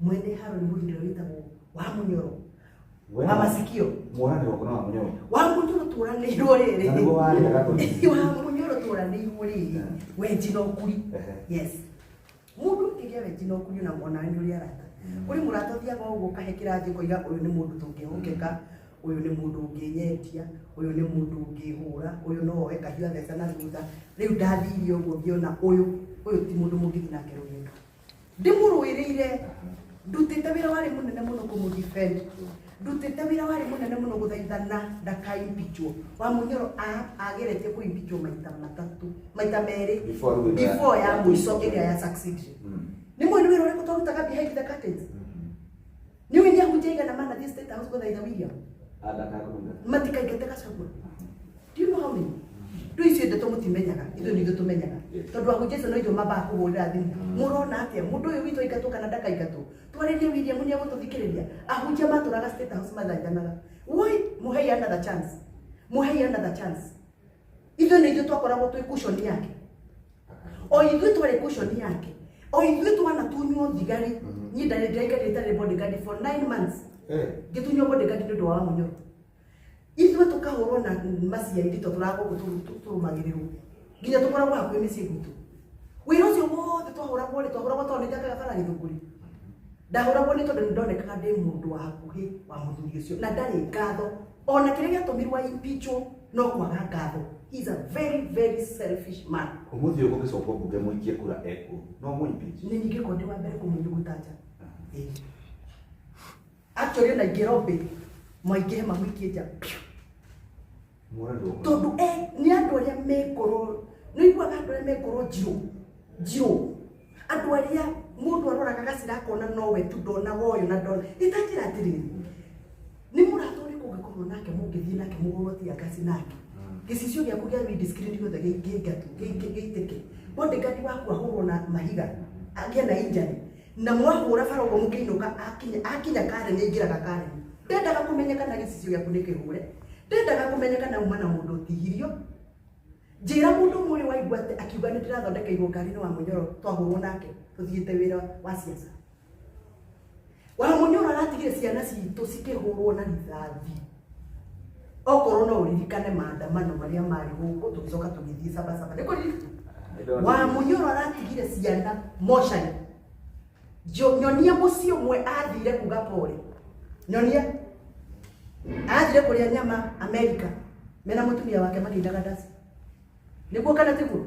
Mwene haro nĩ mũthuri ũrĩa wĩtagwo wa Mũnyoro wa masikio. Mworanĩrwo kuna wa Mũnyoro. Wa Mũnyoro tũranĩirwo rĩrĩ. Na nĩguo warĩ gatũri. Wa Mũnyoro tũranĩirwo rĩrĩ wenji na ũkuri. Yes, mũndũ ũkĩgĩa wenji na ũkuri ona onawe nĩ ũrĩ arata. Kũrĩ mũrata ũthiaga ũguo ũkahe kĩranjĩ ũkoiga ũyũ nĩ mũndũ tũngĩhokeka, ũyũ nĩ mũndũ ũngĩnyendia, ũyũ nĩ mũndũ ũngĩhũra, ũyũ no oe kahiũ atheca na thutha. Rĩu ndathire ũguo ngĩona ũyũ ti mũndũ mũngĩthiĩ nake rũgendo. Ndĩmũrũĩrĩire, ndutĩte wĩra warĩ mũnene mũno kũmũ-defend, ndutĩte wĩra warĩ mũnene mũno gũthaithana ndakaimpichwo. Wa Mũnyoro ageretie kũimpichwo maita matatũ, maita merĩ. Before rĩu ĩno before ya mũico ĩrĩa ya succeed. Nĩ mwĩ nĩ wĩra ũrĩkũ twarutaga behind the curtains? Nĩ ũĩ nĩ ahunjia igana manathiĩ State House gũthaitha William matikaingate Gachagua? Do you know how many? Rĩu icio ndeto mũtimenyaga, ithuĩ nĩ ithuĩ tũmenyaga. Tondũ ahunjia acio no ithuĩ mambaga kũhũrĩra thimũ. Mũrona atĩa? Mũndũ ũyũ witũ aingatwo kana ndakaingatwo? Twarĩrie William nĩ egũtũthikĩrĩria. Ahunjia matũraga State House mathaithanaga. Woi, mũhei another chance. Mũhei another chance. Ithuĩ nĩ ithuĩ twakoragwo twĩ cushion yake. O ithuĩ twarĩ cushion yake. O ithuĩ twanatunywo thigari. Niĩ ndarĩ ndĩraikarire itarĩ bodyguard for 9 months. Ngĩtunywo bodyguard nĩ ũndũ wa Wamunyoro. Ithuĩ tũkahũrwo na maciairi to tũragũkũ tũrũmagĩrĩrwo nginya tũkoragwo hakuhĩ mĩciĩ gwitũ. Wĩra ũcio wothe twahũragwo rĩ, twahũragwo tondũ nĩ njakaga bara Gĩthũngũri. Ndahũragwo nĩ tondũ nĩ ndonekaga ndĩ mũndũ wa hakuhĩ wa mũthuri ũcio na ndarĩ ngatho. Ona kĩrĩa gĩatũmirwo impeachwo no kwaga ngatho. He is a very very selfish man. Ũmũthĩ ũyũ gũgĩcokwo mbunge mũikie kura ekuo no mũimpeach? Nĩ ningĩkorwo ndĩ wa mbere kũmũnyuguta nja. Ĩĩ. Actually ona ingĩrobĩ maingĩhe mamũikie nja piu. Mworanĩrwo kuna. Tondũ nĩ andũ arĩa me ngoro, nĩ ũiguaga andũ arĩa me ngoro njirũ njirũ, andũ arĩa mũndũ aroraga gacĩra akona nowe tu, ndonaga ũyũ na ndona itanjĩra atĩrĩrĩ, nĩ mũrata ũrĩkũ ũngĩkorwo nake mũngĩthiĩ nake mũgũrwo tear gas nake, gĩcicio gĩaku gĩa windscreen gĩothe gĩingatwo gĩitĩke, bodyguard waku ahũrwo na mahiga agĩe na injury, na mwahũra bara ũguo mũkĩinũka, akinya Karen aingĩraga Karen, ndendaga kũmenya kana gĩcicio gĩaku nĩ kĩhũre, ndendaga kũmenya kana uma na mũndũ ũtihirio. Njĩra mũndũ ũmwe ũrĩ waigua atĩ akiuga nĩ ndĩrathondekeirwo ngari nĩ wa Mũnyoro twahũrwo nake tũthiĩte wĩra wa siasa. Wa Mũnyoro aratigire ciana citũ cikĩhũrwo na rithathi. Okorwo no ũririkane maandamano marĩa marĩ gũkũ tũgĩcoka tũgĩthiĩ Sabasaba, nĩ kũririkana wa Mũnyoro aratigire ciana mocarĩ. Nyonia mũciĩ ũmwe athire kuga pole. Nyonia athire kũrĩa nyama Amerika mena mũtumia wake makĩinaga ndaci, nĩguo kana tiguo?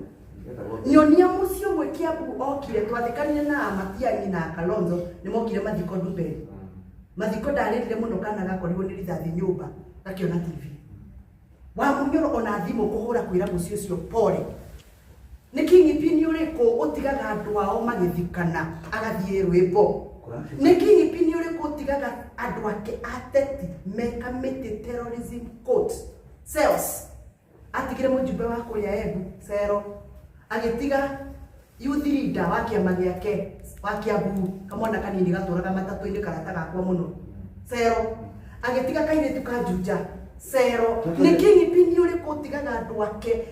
Nyonia mũciĩ ũmwe Kiambu okire twathikanire na Matiang'i na Kalonzo, nĩ mokire mathiko Nduberi mathiko. Ndarĩrire mũno kana gakorirwo nĩ rithathi nyũmba gakĩona TV. Wa Mũnyoro ona thimũ kũhũra kwĩra mũciĩ ũcio pole. Nĩ kingpin ũrĩkũ ũtigaga andũ ao magĩthikana agathiĩ rwĩmbo? Nĩ kingpin ũrĩkũ ũtigaga andũ ake ateti me committed terrorism court cells? Atigire mũjumbe wa kũrĩa Embu cero, agĩtiga youth leader wa kĩama gĩake wa Kiambu, kamwana kanini gatũraga matatũ-inĩ, karata gakwa mũno, cero, agĩtiga kairĩtu ka Juja cero. Nĩ kingpin ũrĩkũ ũtigaga andũ ake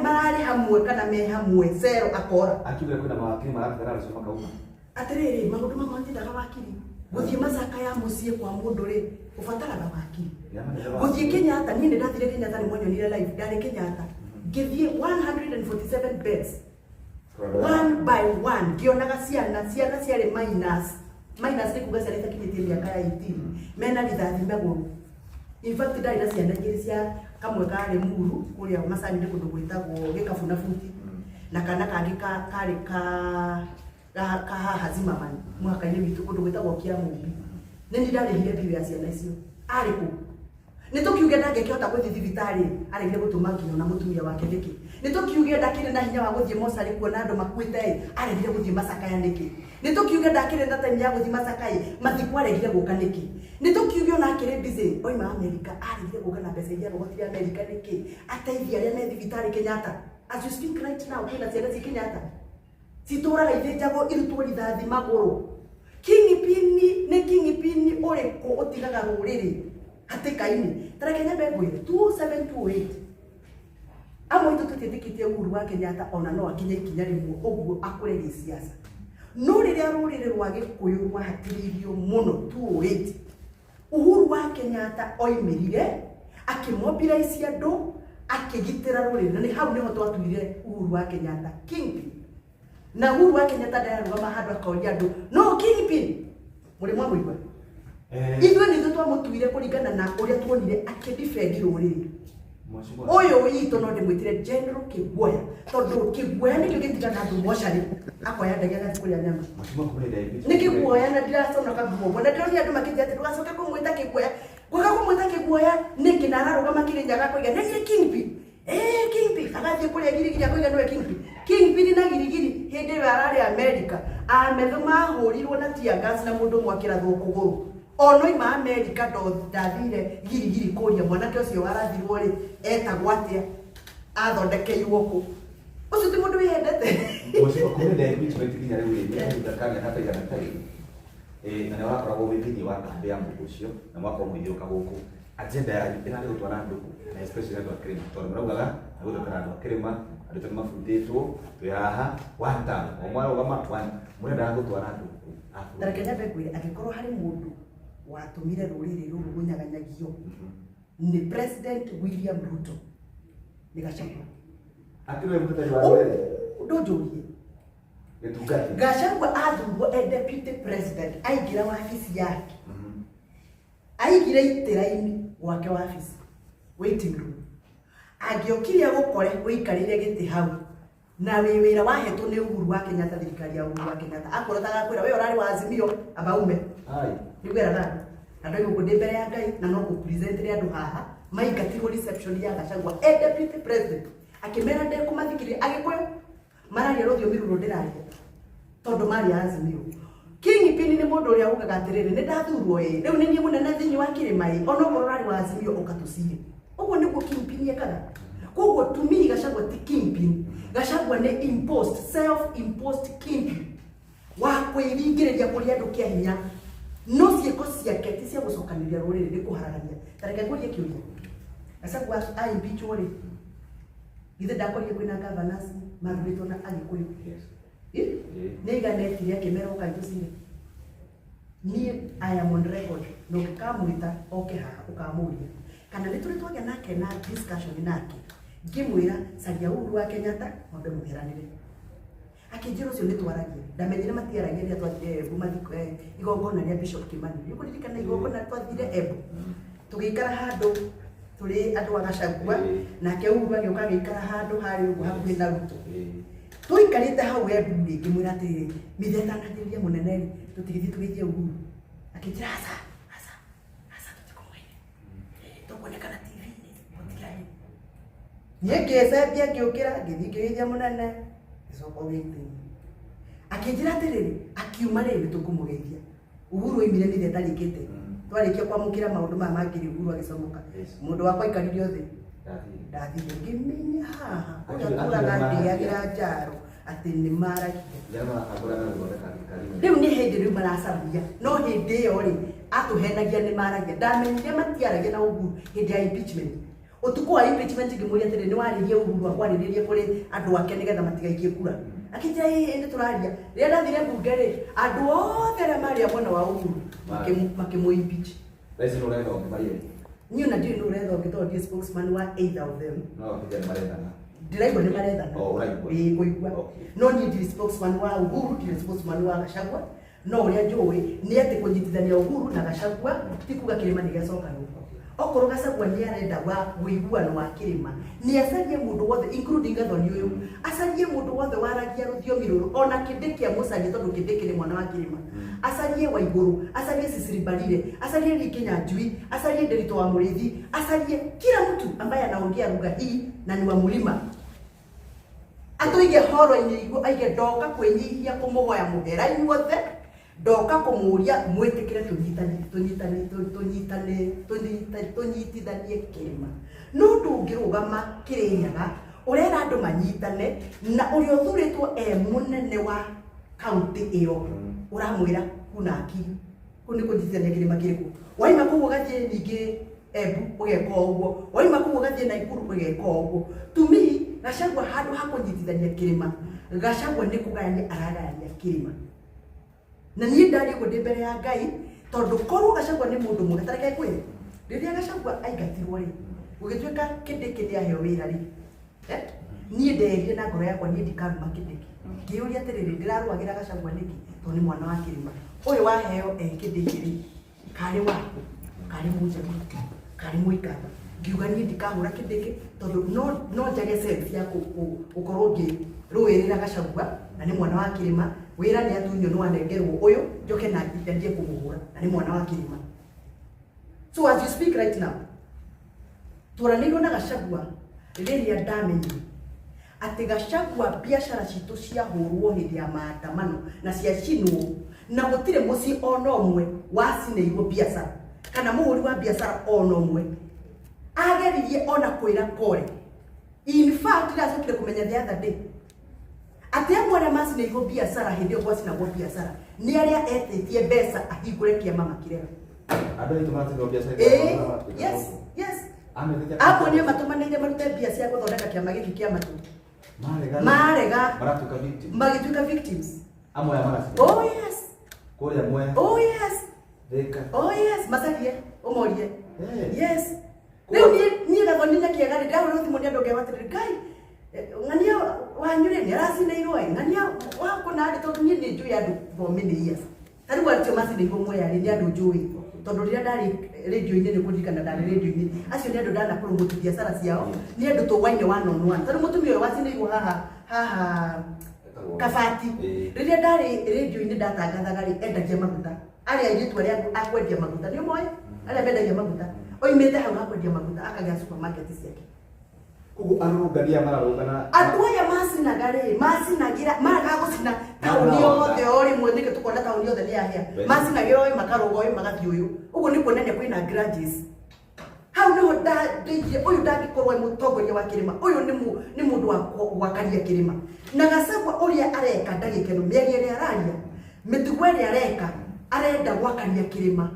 mararĩ hamwe kana me hamwe cero akora? Akiuga kwĩna mawakiri maratigara rũciũ makauma. Atĩrĩrĩ, maũndũ mamwe matindaga wakiri. Gũthiĩ macaka ya mũciĩ kwa mũndũ rĩ, ũbataraga wakiri. Gũthiĩ Kenyatta, niĩ nĩ ndathire Kenyatta, nĩ mwanyonire live ndarĩ Kenyatta, ngĩthiĩ 147 beds one by one, ngĩonaga ciana ciarĩ minus minus, nĩ kuga ciana itakinyĩtie mĩaka ya 18 mena rithathi magũrũ. In fact ndarĩ na ciana igĩrĩ cia kamwe karĩ Muru kũrĩa Macani-inĩ kũndũ gwĩtagwo Gĩkabu na Buti, na kana kangĩ karĩ ka haha Zimmerman mũhaka-inĩ witũ kũndũ gwĩtagwo Kiamumbi. Nĩ niĩ ndarĩhire biũ ya ciana icio. Arĩ kũ? Nĩ tũkiuge ndangĩkĩhota gũthiĩ thibitarĩ, aregire gũtũma nginya na mũtumia wake nĩkĩ? Nĩ tũkiuge ndakĩrĩ na hinya wa gũthiĩ mocarĩ kuona andũ makuĩte ĩ, aregire gũthiĩ macakaya nĩkĩ? Nĩ tũkiuge ndakĩrĩ na time ya gũthiĩ macakaya ĩ, mathiko aregire gũka nĩkĩ? Nĩ tũkiuge ona akĩrĩ busy oima Amerika, aregire gũka na mbeca iria arogotire Amerika nĩkĩ, ateithie arĩa me thibitarĩ Kenyatta? As you speak right now kwĩna ciana ciĩ Kenyatta citũraga ithĩnjagwo irutwo rithathi magũrũ. Kingpin nĩ kingpin ũrĩkũ ũtigaga rũrĩrĩ hatĩka-inĩ? Tareke nyambe ngwĩre, 2728 amwe aitũ tũtiĩtĩkĩtie Uhuru wa Kenyatta ona no akinye ikinya rĩmwe ũguo akũre gĩsiasa. No rĩrĩa rũrĩrĩ rwa Gĩkũyũ rwahatĩrĩirio mũno 2008, Uhuru wa Kenyatta oimĩrire akĩmobilize andũ, akĩgitĩra rũrĩrĩ, na nĩ hau nĩho twatuire Uhuru wa Kenyatta kingpin. Na Uhuru wa Kenyatta ndararũgama handũ akoria andũ no kingpin, mũrĩ mwamũigua? Ithuĩ nĩ ithuĩ twamũtuire kũringana na ũrĩa tuonire akĩdefend rũrĩrĩ. Mheshimiwa. Ũyũ witũ no ndĩmwĩtire General Kĩguoya, tondũ kĩguoya nĩkĩo gĩtigaga andũ mocarĩ, akoya ndege agathiĩ kũrĩa nyama. Mheshimiwa, kuma hĩndĩ ya impeachment. Nĩ kĩguoya na ndiraconoka guo na ndĩronire andũ makĩnjĩra atĩ ndũgacoke kũmwĩta kĩguoya. Kwaga kũmwĩta kĩguoya nĩkĩ na ararũgama Kĩrĩnyaga akoiga nĩ niĩ kingpin. Kingpin agathiĩ kũrĩa Girigiri akoiga nĩwe kingpin. Kingpin na Girigiri hĩndĩ ĩyo ararĩ Amerika, ametho mahũrirwo na tear gas na mũndũ ũmwe akĩrathwo kũgũrũ. Ona oima Amerika ndathire Girigiri kũria mwanake ũcio warathirwo rĩ etagwo atĩa, athondekeirwo kũ. Ũcio ti mũndũ wĩyendete. Mheshimiwa, kuma hĩndĩ ya impeachment nginya rĩu rĩ, nĩ kahinda ka mĩaka ta igana ta ĩrĩ. Na nĩ wakoragwo wĩ thĩinĩ wa kambĩ ya mũndũ ũcio na mwakorwo mũgĩũka gũkũ, agenda yanyu ĩrarĩ gũtwara andũ kũ, na especially andũ a kĩrĩma, tondũ maraugaga nĩ gũtetera andũ a kĩrĩma, andũ tondũ mabutĩtwo twĩ haha one term, o mwarũgama one, mũrendaga gũtwara andũ kũ a bũrũri? Ta reke nyambe ngwĩre, angĩkorwo harĩ mũndũ watũmire rũrĩrĩ rũrũ rũnyaganyagio nĩ President William Ruto, nĩ Gachagua. Akĩrĩ mũteteri wa rũrĩrĩ? Ndũnjũrie. Gĩtungati. Gachagua athurwo e deputy president, aingĩra wabici yake, aigire itĩra-inĩ gwake wabici waiting room, angĩokire agũkore ũikarĩire gĩtĩ hau na wĩ wĩra wahetwo nĩ Uhuru wa Kenyatta, thirikari ya Uhuru wa Kenyatta, akorwo tagakwĩra we ũrarĩ wa Azimio abaume. Ai. Nĩguo eraga andũ na ndoiga ũguo ndĩ mbere ya Ngai, na no kũpresentere andũ haha maingatirwo reception ya Gachagua e deputy president, akĩmera ndekũmathikĩrĩria Agĩkũyũ mararia rũthiomi rũrũ ndĩraria tondũ marĩ a Azimio. Kingpin nĩ mũndũ ũrĩa ugaga atĩrĩrĩ, nĩ ndathurwo ĩ, rĩu nĩ niĩ mũnene thĩinĩ wa kĩrĩma ĩ, onokorwo ũrarĩ wa Azimio ũkatũcire. Ũguo nĩguo kingpin ekaga. Koguo to me Gachagua ti kingpin, Gachagua nĩ imposed, self imposed kingpin wa kwĩringĩrĩria kũrĩ andũ kĩa hinya, no ciĩko ciake ti cia gũcokanĩria rũrĩrĩ, nĩ kũharagania. Ta reke ngũrie kĩũria, Gachagua aimpeachwo rĩ, githĩ ndakorire kwĩna governors mathurĩtwo na Agĩkũyũ? Yes. Ĩ? Nĩ aiganetire akĩmera ũkai tũcire. Niĩ I am on record, na ũngĩkamwĩta oke haha ũkamũria kana nĩ tũrĩ twagĩa nake na discussion nake, ngĩmwĩra caria Uhuru wa Kenyatta mwambe mũgeranĩre, akĩnjĩra ũcio nĩ twaragia. Ndamenyire matiaragia rĩrĩa twathire Embu mathiko, igongona rĩa Bishop Kimani. Nĩ ũkũririkana igongona twathire Embu tũgĩikara handũ tũrĩ andũ a Gachagua, nake Uhuru agĩũka agĩikara handũ harĩ ũguo hakuhĩ na Ruto. Tũikarĩte hau Embu rĩ, ngĩmwĩra atĩrĩrĩ, mithe ĩtananjĩrĩria mũnene rĩ, tũtigĩthiĩ tũgeithie Uhuru. Akĩnjĩra aca, aca, aca, tũtikũmũgeithia, tũkuonekana TV-inĩ gũtiarĩ. Niĩ ngĩcembia, ngĩũkĩra, ngĩthiĩ ngĩgeithia mũnene, ngĩcoka gĩtĩ-inĩ. Akĩnjĩra atĩrĩrĩ, akiuma rĩ, nĩ tũkũmũgeithia. Uhuru oimire mithe ĩtarĩkĩte, twarĩkia kwamũkĩra maũndũ maya mangĩ rĩ, Uhuru agĩcomoka. Mũndũ wakwa aikarire othe ndathire, ngĩmenya haha ũrĩa tũraga ndĩagĩra njaro atĩ nĩ maragia. Rĩrĩa marabangũra na gũthondeka thirikari nene. Rĩu nĩ hĩndĩ rĩu maracaragia, no hĩndĩ ĩyo rĩ, atũhenagia nĩ maragia. Ndamenyire matiaragia na Uhuru hĩndĩ ya impeachment. Ũtukũ wa impeachment ngĩmũria atĩrĩ, nĩ warĩrie Uhuru akwarĩrĩrie kũrĩ andũ ake nĩgetha matigaikie kura? Akĩnjĩra ĩĩ, nĩ tũraria. Rĩrĩa ndathire mbunge rĩ, andũ othe arĩa marĩ a mwena wa Uhuru makĩmũ impeach. Thaa ici nĩ ũretha ũngĩ marĩ erĩ? Niĩ ona ndiũĩ nũ ũretha ũngĩ, tondũ ndirĩ spokesman wa either of them. No wakĩnjĩra nĩ marethana. Ndĩraigua nĩ marethana. Oh, ũraigua. Ĩĩ, kũigua. Okay. No niĩ ndirĩ spokesman wa Uhuru, ndirĩ spokesman wa Gachagua. No ũrĩa njũĩ nĩ atĩ kũnyitithania Uhuru na Gachagua ti kuga kĩrĩma nĩ gĩacokanwo. Okorwo Gachagua nĩ arenda wa ũiguano wa kĩrĩma, nĩ acarie mũndũ wothe including Gathoni ũyũ, acarie mũndũ wothe waragia rũthiomi rũrũ, ona Kindiki amũcarie, tondũ Kindiki nĩ mwana wa kĩrĩma. Acarie Waigũrũ, acarie Cecily Mbarire, acarie Lee Kinyanjui, acarie Nderitu wa Mũrĩithi, acarie kila mtu ambaye anaongea lugha hii na ni wa mlima, atũige horo-inĩ iguo, aige ndoka kwĩnyihia kũmũhoya mũhera inyuothe, ndoka kũmũria mwĩtĩkĩre tũnyitane, tũnyitane, tũnyitane, tũnyitane, tũnyitithanie kĩrĩma. No ndũngĩrũgama Kĩrĩnyaga ũrera andũ manyitane na ũrĩa ũthurĩtwo e mũnene wa kaunti ĩyo ũramwĩra kuna akili. Kũu nĩ kũnyitithania kĩrĩma kĩrĩkũ? Waima kũu ũgathiĩ ningĩ Embu ũgeka o ũguo, waima kũu ũgathiĩ Naikuru ũgeka o ũguo. To me, Gachagua handũ ha kũnyitithania kĩrĩma, Gachagua nĩ kũgayania aragayania kĩrĩma. Na niĩ ndaria ũguo ndĩ mbere ya Ngai, tondũ korwo Gachagua nĩ mũndũ mwega, ta reke ngwĩre, rĩrĩa Gachagua aingatirwo rĩ, gũgĩtuĩka Kindiki nĩ aheo wĩra rĩ, niĩ nderire na ngoro yakwa niĩ ndikaruma Kindiki. Ngĩyũria atĩrĩrĩ, ndĩrarũagĩra Gachagua nĩkĩ? Tondũ nĩ mwana wa kĩrĩma. Ũyũ waheo e Kindiki rĩ, karĩ wa? Karĩ Mũnjaruo? Karĩ Mũikamba? Ngiuga niĩ ndikahũra Kindiki tondũ no njage sense ya gũkorwo ngĩrũĩrĩra Gachagua na nĩ mwana wa kĩrĩma, wĩra nĩ atunywo nĩ wanengerwo ũyũ, njoke na njie kũmũhũra na nĩ mwana wa kĩrĩma. So as you speak right now, twaranĩirwo na Gachagua rĩrĩa ndamenyire atĩ Gachagua biacara citũ ciahũrwo hĩndĩ ya maandamano na ciacinwo, na gũtirĩ mũciĩ ona ũmwe wacinĩirwo biacara kana mũhũri wa biacara ona ũmwe ageririe ona kwĩra pole. In fact, ndacokire kũmenya the other day atĩ amwe arĩa macinĩirwo biacara hĩndĩ ĩyo gwacinagwo biacara nĩ arĩa etĩtie mbeca ahingũre kĩama makĩrega. Andũ aitũ maracinĩrwo biacara. Yes, yes. Amwe nĩo matũmanĩire marute mbia cia gũthondeka kĩama gĩkĩ kĩa matũ. Marega. Marega. Maratuĩka victims. Magĩtuĩka victims. Amwe aya maracinĩrwo. Oh yes. Kũrĩa Mwea. Oh yes. Thika. Oh yes, macarie, ũmorie. Hey. Yes. Rĩu niĩ Gathoni Nyakĩega rĩ, ndĩrahũrĩrwo thimũ nĩ andũ ngewa atĩrĩrĩ, Ngai, ng'ania wanyu rĩ, nĩ aracinĩirwo ĩ, ng'ania wakũ na rĩ, tondũ niĩ nĩ njũĩ andũ for many years. Ta rĩu acio macinĩirwo Mwea rĩ, nĩ andũ njũĩ. Tondũ rĩrĩa ndarĩ rĩndiũ-inĩ nĩ kũririkana ndarĩ rĩndiũ-inĩ, acio nĩ andũ ndanapromote biacara ciao, nĩ andũ tũwaine one on one. Tondũ mũtumia ũyũ wacinĩirwo haha, haha Kabati. Rĩrĩa ndarĩ rĩndiũ-inĩ ndatangathaga rĩ, endagia maguta. Arĩa airĩtu arĩa akwendia maguta, nĩ ũmoĩ? Arĩa mendagia maguta. Oimĩte hau hakwendia maguta, akagĩa supermarket ciake. Koguo arũrũngani aya mararũngana. Andũ aya macinaga rĩ, macinagĩra, maragaga gũcina taũni yothe o rĩmwe, nĩkĩo tũkona taũni yothe nĩ yahĩa. Macinagĩra ũyũ, makarũga ũyũ, magathiĩ ũyũ. Ũguo nĩ kuonania kwĩna grudges. Hau nĩho ndeigire ũyũ ndangĩkorwo e mũtongoria wa kĩrĩma, ũyũ nĩ mũndũ wa gwakaria kĩrĩma. Na Gachagua ũrĩa areka ndagĩka ĩno, mĩario ĩrĩa araria, mĩtugo ĩrĩa areka, arenda gwakaria kĩrĩma.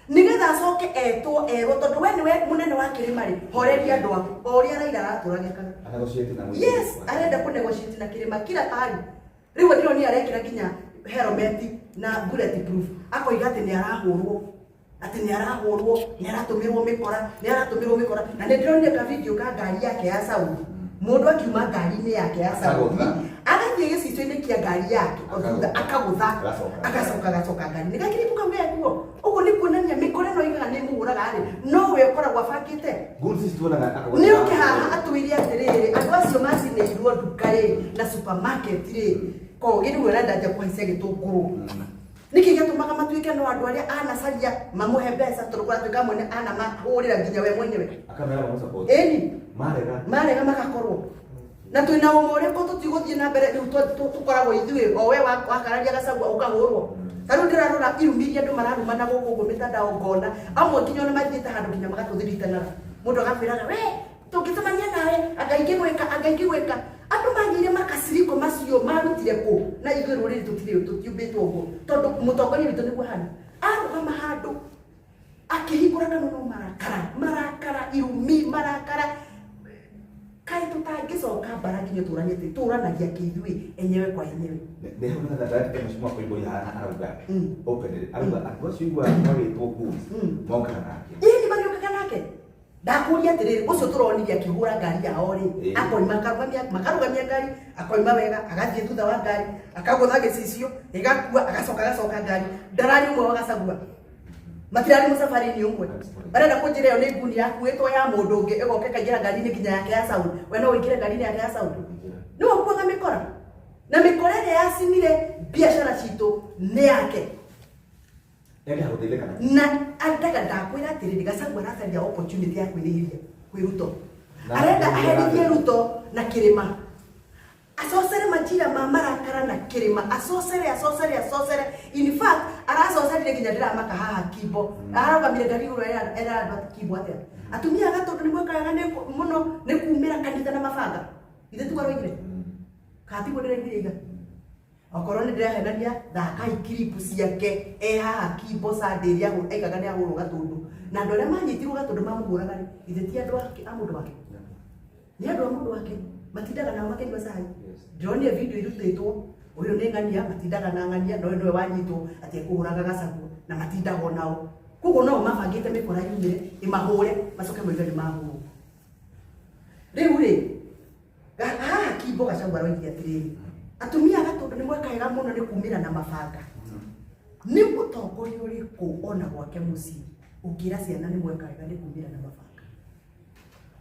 Nĩgetha acoke etwo erwo, tondũ we nĩwe mũnene wa kĩrĩma rĩ, horeria andũ aku, o ũrĩa Raila aratũraga ekaga. Anegotiate na mũingĩ. Yes, arenda kũnegotiate na kĩrĩma kila pahali. Rĩu ndĩronire arekĩra nginya helmet na bullet proof, akoiga atĩ nĩ arahũrwo, atĩ nĩ arahũrwo, nĩ aratũmĩrwo mĩkora, nĩ aratũmĩrwo mĩkora. Na nĩ ndĩronire ka video ka ngari yake ya Saudi. Mũndũ akiuma ngari-inĩ yake ya Saudi, agathiĩ gĩcicio-inĩ kĩa ngari yake, o thutha akagũtha, agacoka agacoka ngari. Nĩ gakĩrĩkũ kau gekuo? Ũguo nĩ kuonania mĩkora ĩno oigaga nĩ ĩmũhũraga rĩ, no we ũkoragwo abangĩte. Goods ici tuonaga akagũtha. Nĩ oke haha atwĩre atĩrĩrĩ, andũ acio macinĩirwo nduka rĩ, na supermarket rĩ, kogi rĩu arenda nja kũhaicia gĩtũngũrũ. Nĩkĩ gĩatũmaga matuĩke no andũ arĩa anacaria mamũhe mbeca, tondũ kũratuĩka amwe nĩ anamahũrĩra nginya we mwenyewe. Akamera mamũsupport. Ĩni. Marega. Marega magakorwo. Na twĩna ũma ũrĩkũ tũtigũthiĩ na mbere rĩu tũkoragwo ithuĩ, o we wakararia Gachagua ũkahũrwo. Ta rĩu ndĩrarora irumi iria andũ mararumana gũkũ ũguo mĩtandao ngona, amwe nginya ona mathiĩte handũ nginya magatũthiritanaga. Mũndũ agakwĩraga, we, tũngĩcemania nawe, anga ingĩgwĩka, anga ingĩgwĩka. Andũ magĩire makaciriko macio marutire kũ? Na ithuĩ rũrĩrĩ tũtirĩ, tũtiũmbĩtwo ũguo. Tondũ mũtongoria witũ nĩguo ahana. Arũgama handũ, akĩhingũra kanua no marakara, marakara, irumi, marakara. Kaĩ tũtangĩcoka mbara nginya tũranie atĩ tũranagia kĩithuĩ enyewe kwa enyewe. Nĩ hau na thata ya mũciĩ mwako igũrũ haha arauga. Openly, arauga andũ acio igua magĩtwo goons, mokaga nake. Ĩĩ, nĩ magĩũkaga nake. Ndakũria atĩrĩrĩ, ũcio tũronire akĩhũra ngari yao rĩ, akoima makarũgamia ngari, akoima wega, agathiĩ thutha wa ngari, akagũtha gĩcicio, gĩgakua, agacoka agacoka ngari. Ndararĩ ũmwe wa Gachagua. Matirarĩ mũcabarĩ-inĩ ũmwe. Barenda kũnjĩra ĩyo nĩ nguni yakuĩtwo ya mũndũ ũngĩ, ĩgoka ĩkaingĩra ngari-inĩ nginya yake ya Saudi. We no ũingĩre ngari-inĩ yake ya Saudi? Nĩwe ũkuaga mĩkora. Na mĩkora ĩrĩa yacinire biacara citũ nĩ yake. Enda gũteithĩka na Na andaga ndakwĩra atĩrĩrĩ, Gachagua aracaria opportunity ya kwĩrĩhĩria kwĩ Ruto. Na Arenda kwĩrĩhĩria aherithie nake. Ruto na kĩrĩma. Acocere majira ma marakara na kĩrĩma. Acocere, acocere, acocere. In fact, aracocerire nginya ndĩramaka haha Kimbo. Ararũgamire ngari igũrũ era andũ a Kimbo atĩa? Atumia a Gatũndũ nĩ mwĩkaga nĩ mũno nĩ kumĩra kanitha na mabanga. Ithe tiguo aroigire? Kana tiguo ndĩraiguire iga? Okorwo nĩ ndĩrahenania, thakai clip ciake e haha Kimbo Sunday ĩrĩa aigaga nĩ ahũrwo Gatũndũ. Na andũ arĩa manyitirwo Gatũndũ mamũhũraga rĩ, ithe ti andũ a mũndũ wake. Nĩ andũ a mũndũ wake. Matindaga nao makĩnyua cai. Ndĩronire video irutĩtwo. Ũyũ nĩ ng'ania matindaga na ng'ania no nĩwe wanyitwo atĩ ekũhũraga Gachagua na matindaga onao. Koguo no mabangĩte mĩkora yumĩre ĩmahũre macoke moige nĩ mahũrwo. Rĩu rĩ haha Kimbo Gachagua aroigire atĩrĩrĩ, atumia a Gatũndũ nĩ mweka wega mũno nĩ kumĩra na mabanga. Nĩ mũtongoria ũrĩkũ ona gwake mũciĩ ũngĩra ciana nĩ mweka wega nĩ kumĩra na mabanga?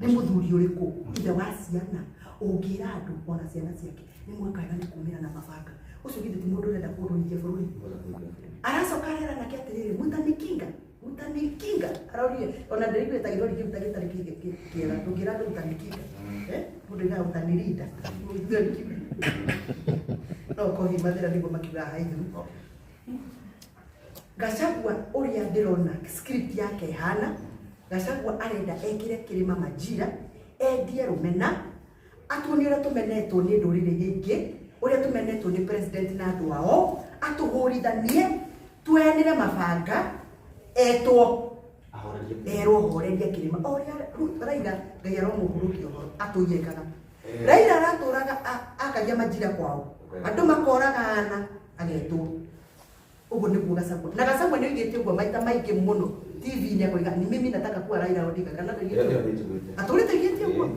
Nĩ mũthuri ũrĩkũ ithe wa ciana ũngĩra andũ ona ciana ciake nĩ mweka wega nĩ kumĩra na mabanga? Ũcio githĩ ti mũndũ ũrenda kũrũithia bũrũri? Aracoka arera nake atĩrĩrĩ, mutanikinga mutanikinga, arorire ona ndĩraiguĩte ta gĩthweri kĩu ta gĩtarĩ kĩega, ndũngĩra andũ mutanikinga, mũndũ oigaga mutanirinda. No kohi mathĩra nĩguo makiugaga haithu. Gachagua ũrĩa ndĩrona script yake ĩhana, Gachagua arenda ekĩre kĩrĩma majira, endie rũmena, atuonie ũrĩa tũmenetwo nĩ ndũrĩrĩ iria ingĩ, ũrĩa tũmenetwo nĩ president na andũ ao, atũhũrithanie, tuoyanĩre mabanga, etwo erwo horeria kĩrĩma o ũrĩa Raila Ngai aromũhurũkia ũhoro atũiyekaga. Raila aratũraga akagia majira kwao, andũ makoragana agetwo. Ũguo nĩguo Gachagua na Gachagua nĩ oigĩte ũguo maita maingĩ mũno TV-inĩ, akoiga ni mimi nataka kuwa Raila Odinga kana ndoigĩte ũguo? Atũrĩte oigĩte ũguo.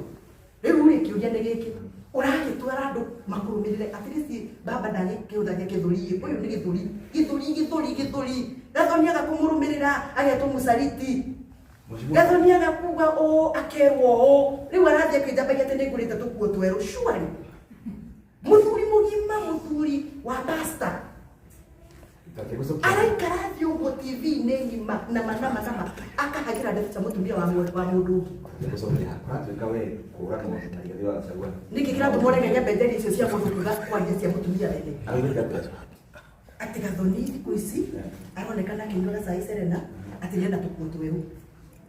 Rĩu rĩ kĩũria nĩ gĩkĩ, ũragĩtwara andũ makũrũmĩrĩre at least baba ndagĩkĩhũthagia gĩthũri, ũyũ nĩ gĩthũri gĩthũri gĩthũri gĩthũri. Gathoni aga kũmũrũmĩrĩra agetwo mũcariti, Gathoni aga kuga ũũ akerwo ũũ, rĩu arathiĩ akĩnjambagia atĩ nĩngũrĩte tũkuo twerũ. Surely mũthuri mũgima, mũthuri wa pastor araikara thĩ ũguo TV-inĩ ng'ima nama nama nama akahagĩra ndeto cia mũtumia wa mũndũ ũngĩ. Nĩkĩ kĩratũma ũrege nyambe icio cia mũndũ kuga kwaria cia mũtumia wene? Atĩ Gathoni thikũ ici aronekana akĩnyua gacai Serena, atĩ nĩenda tũkuo twerũ.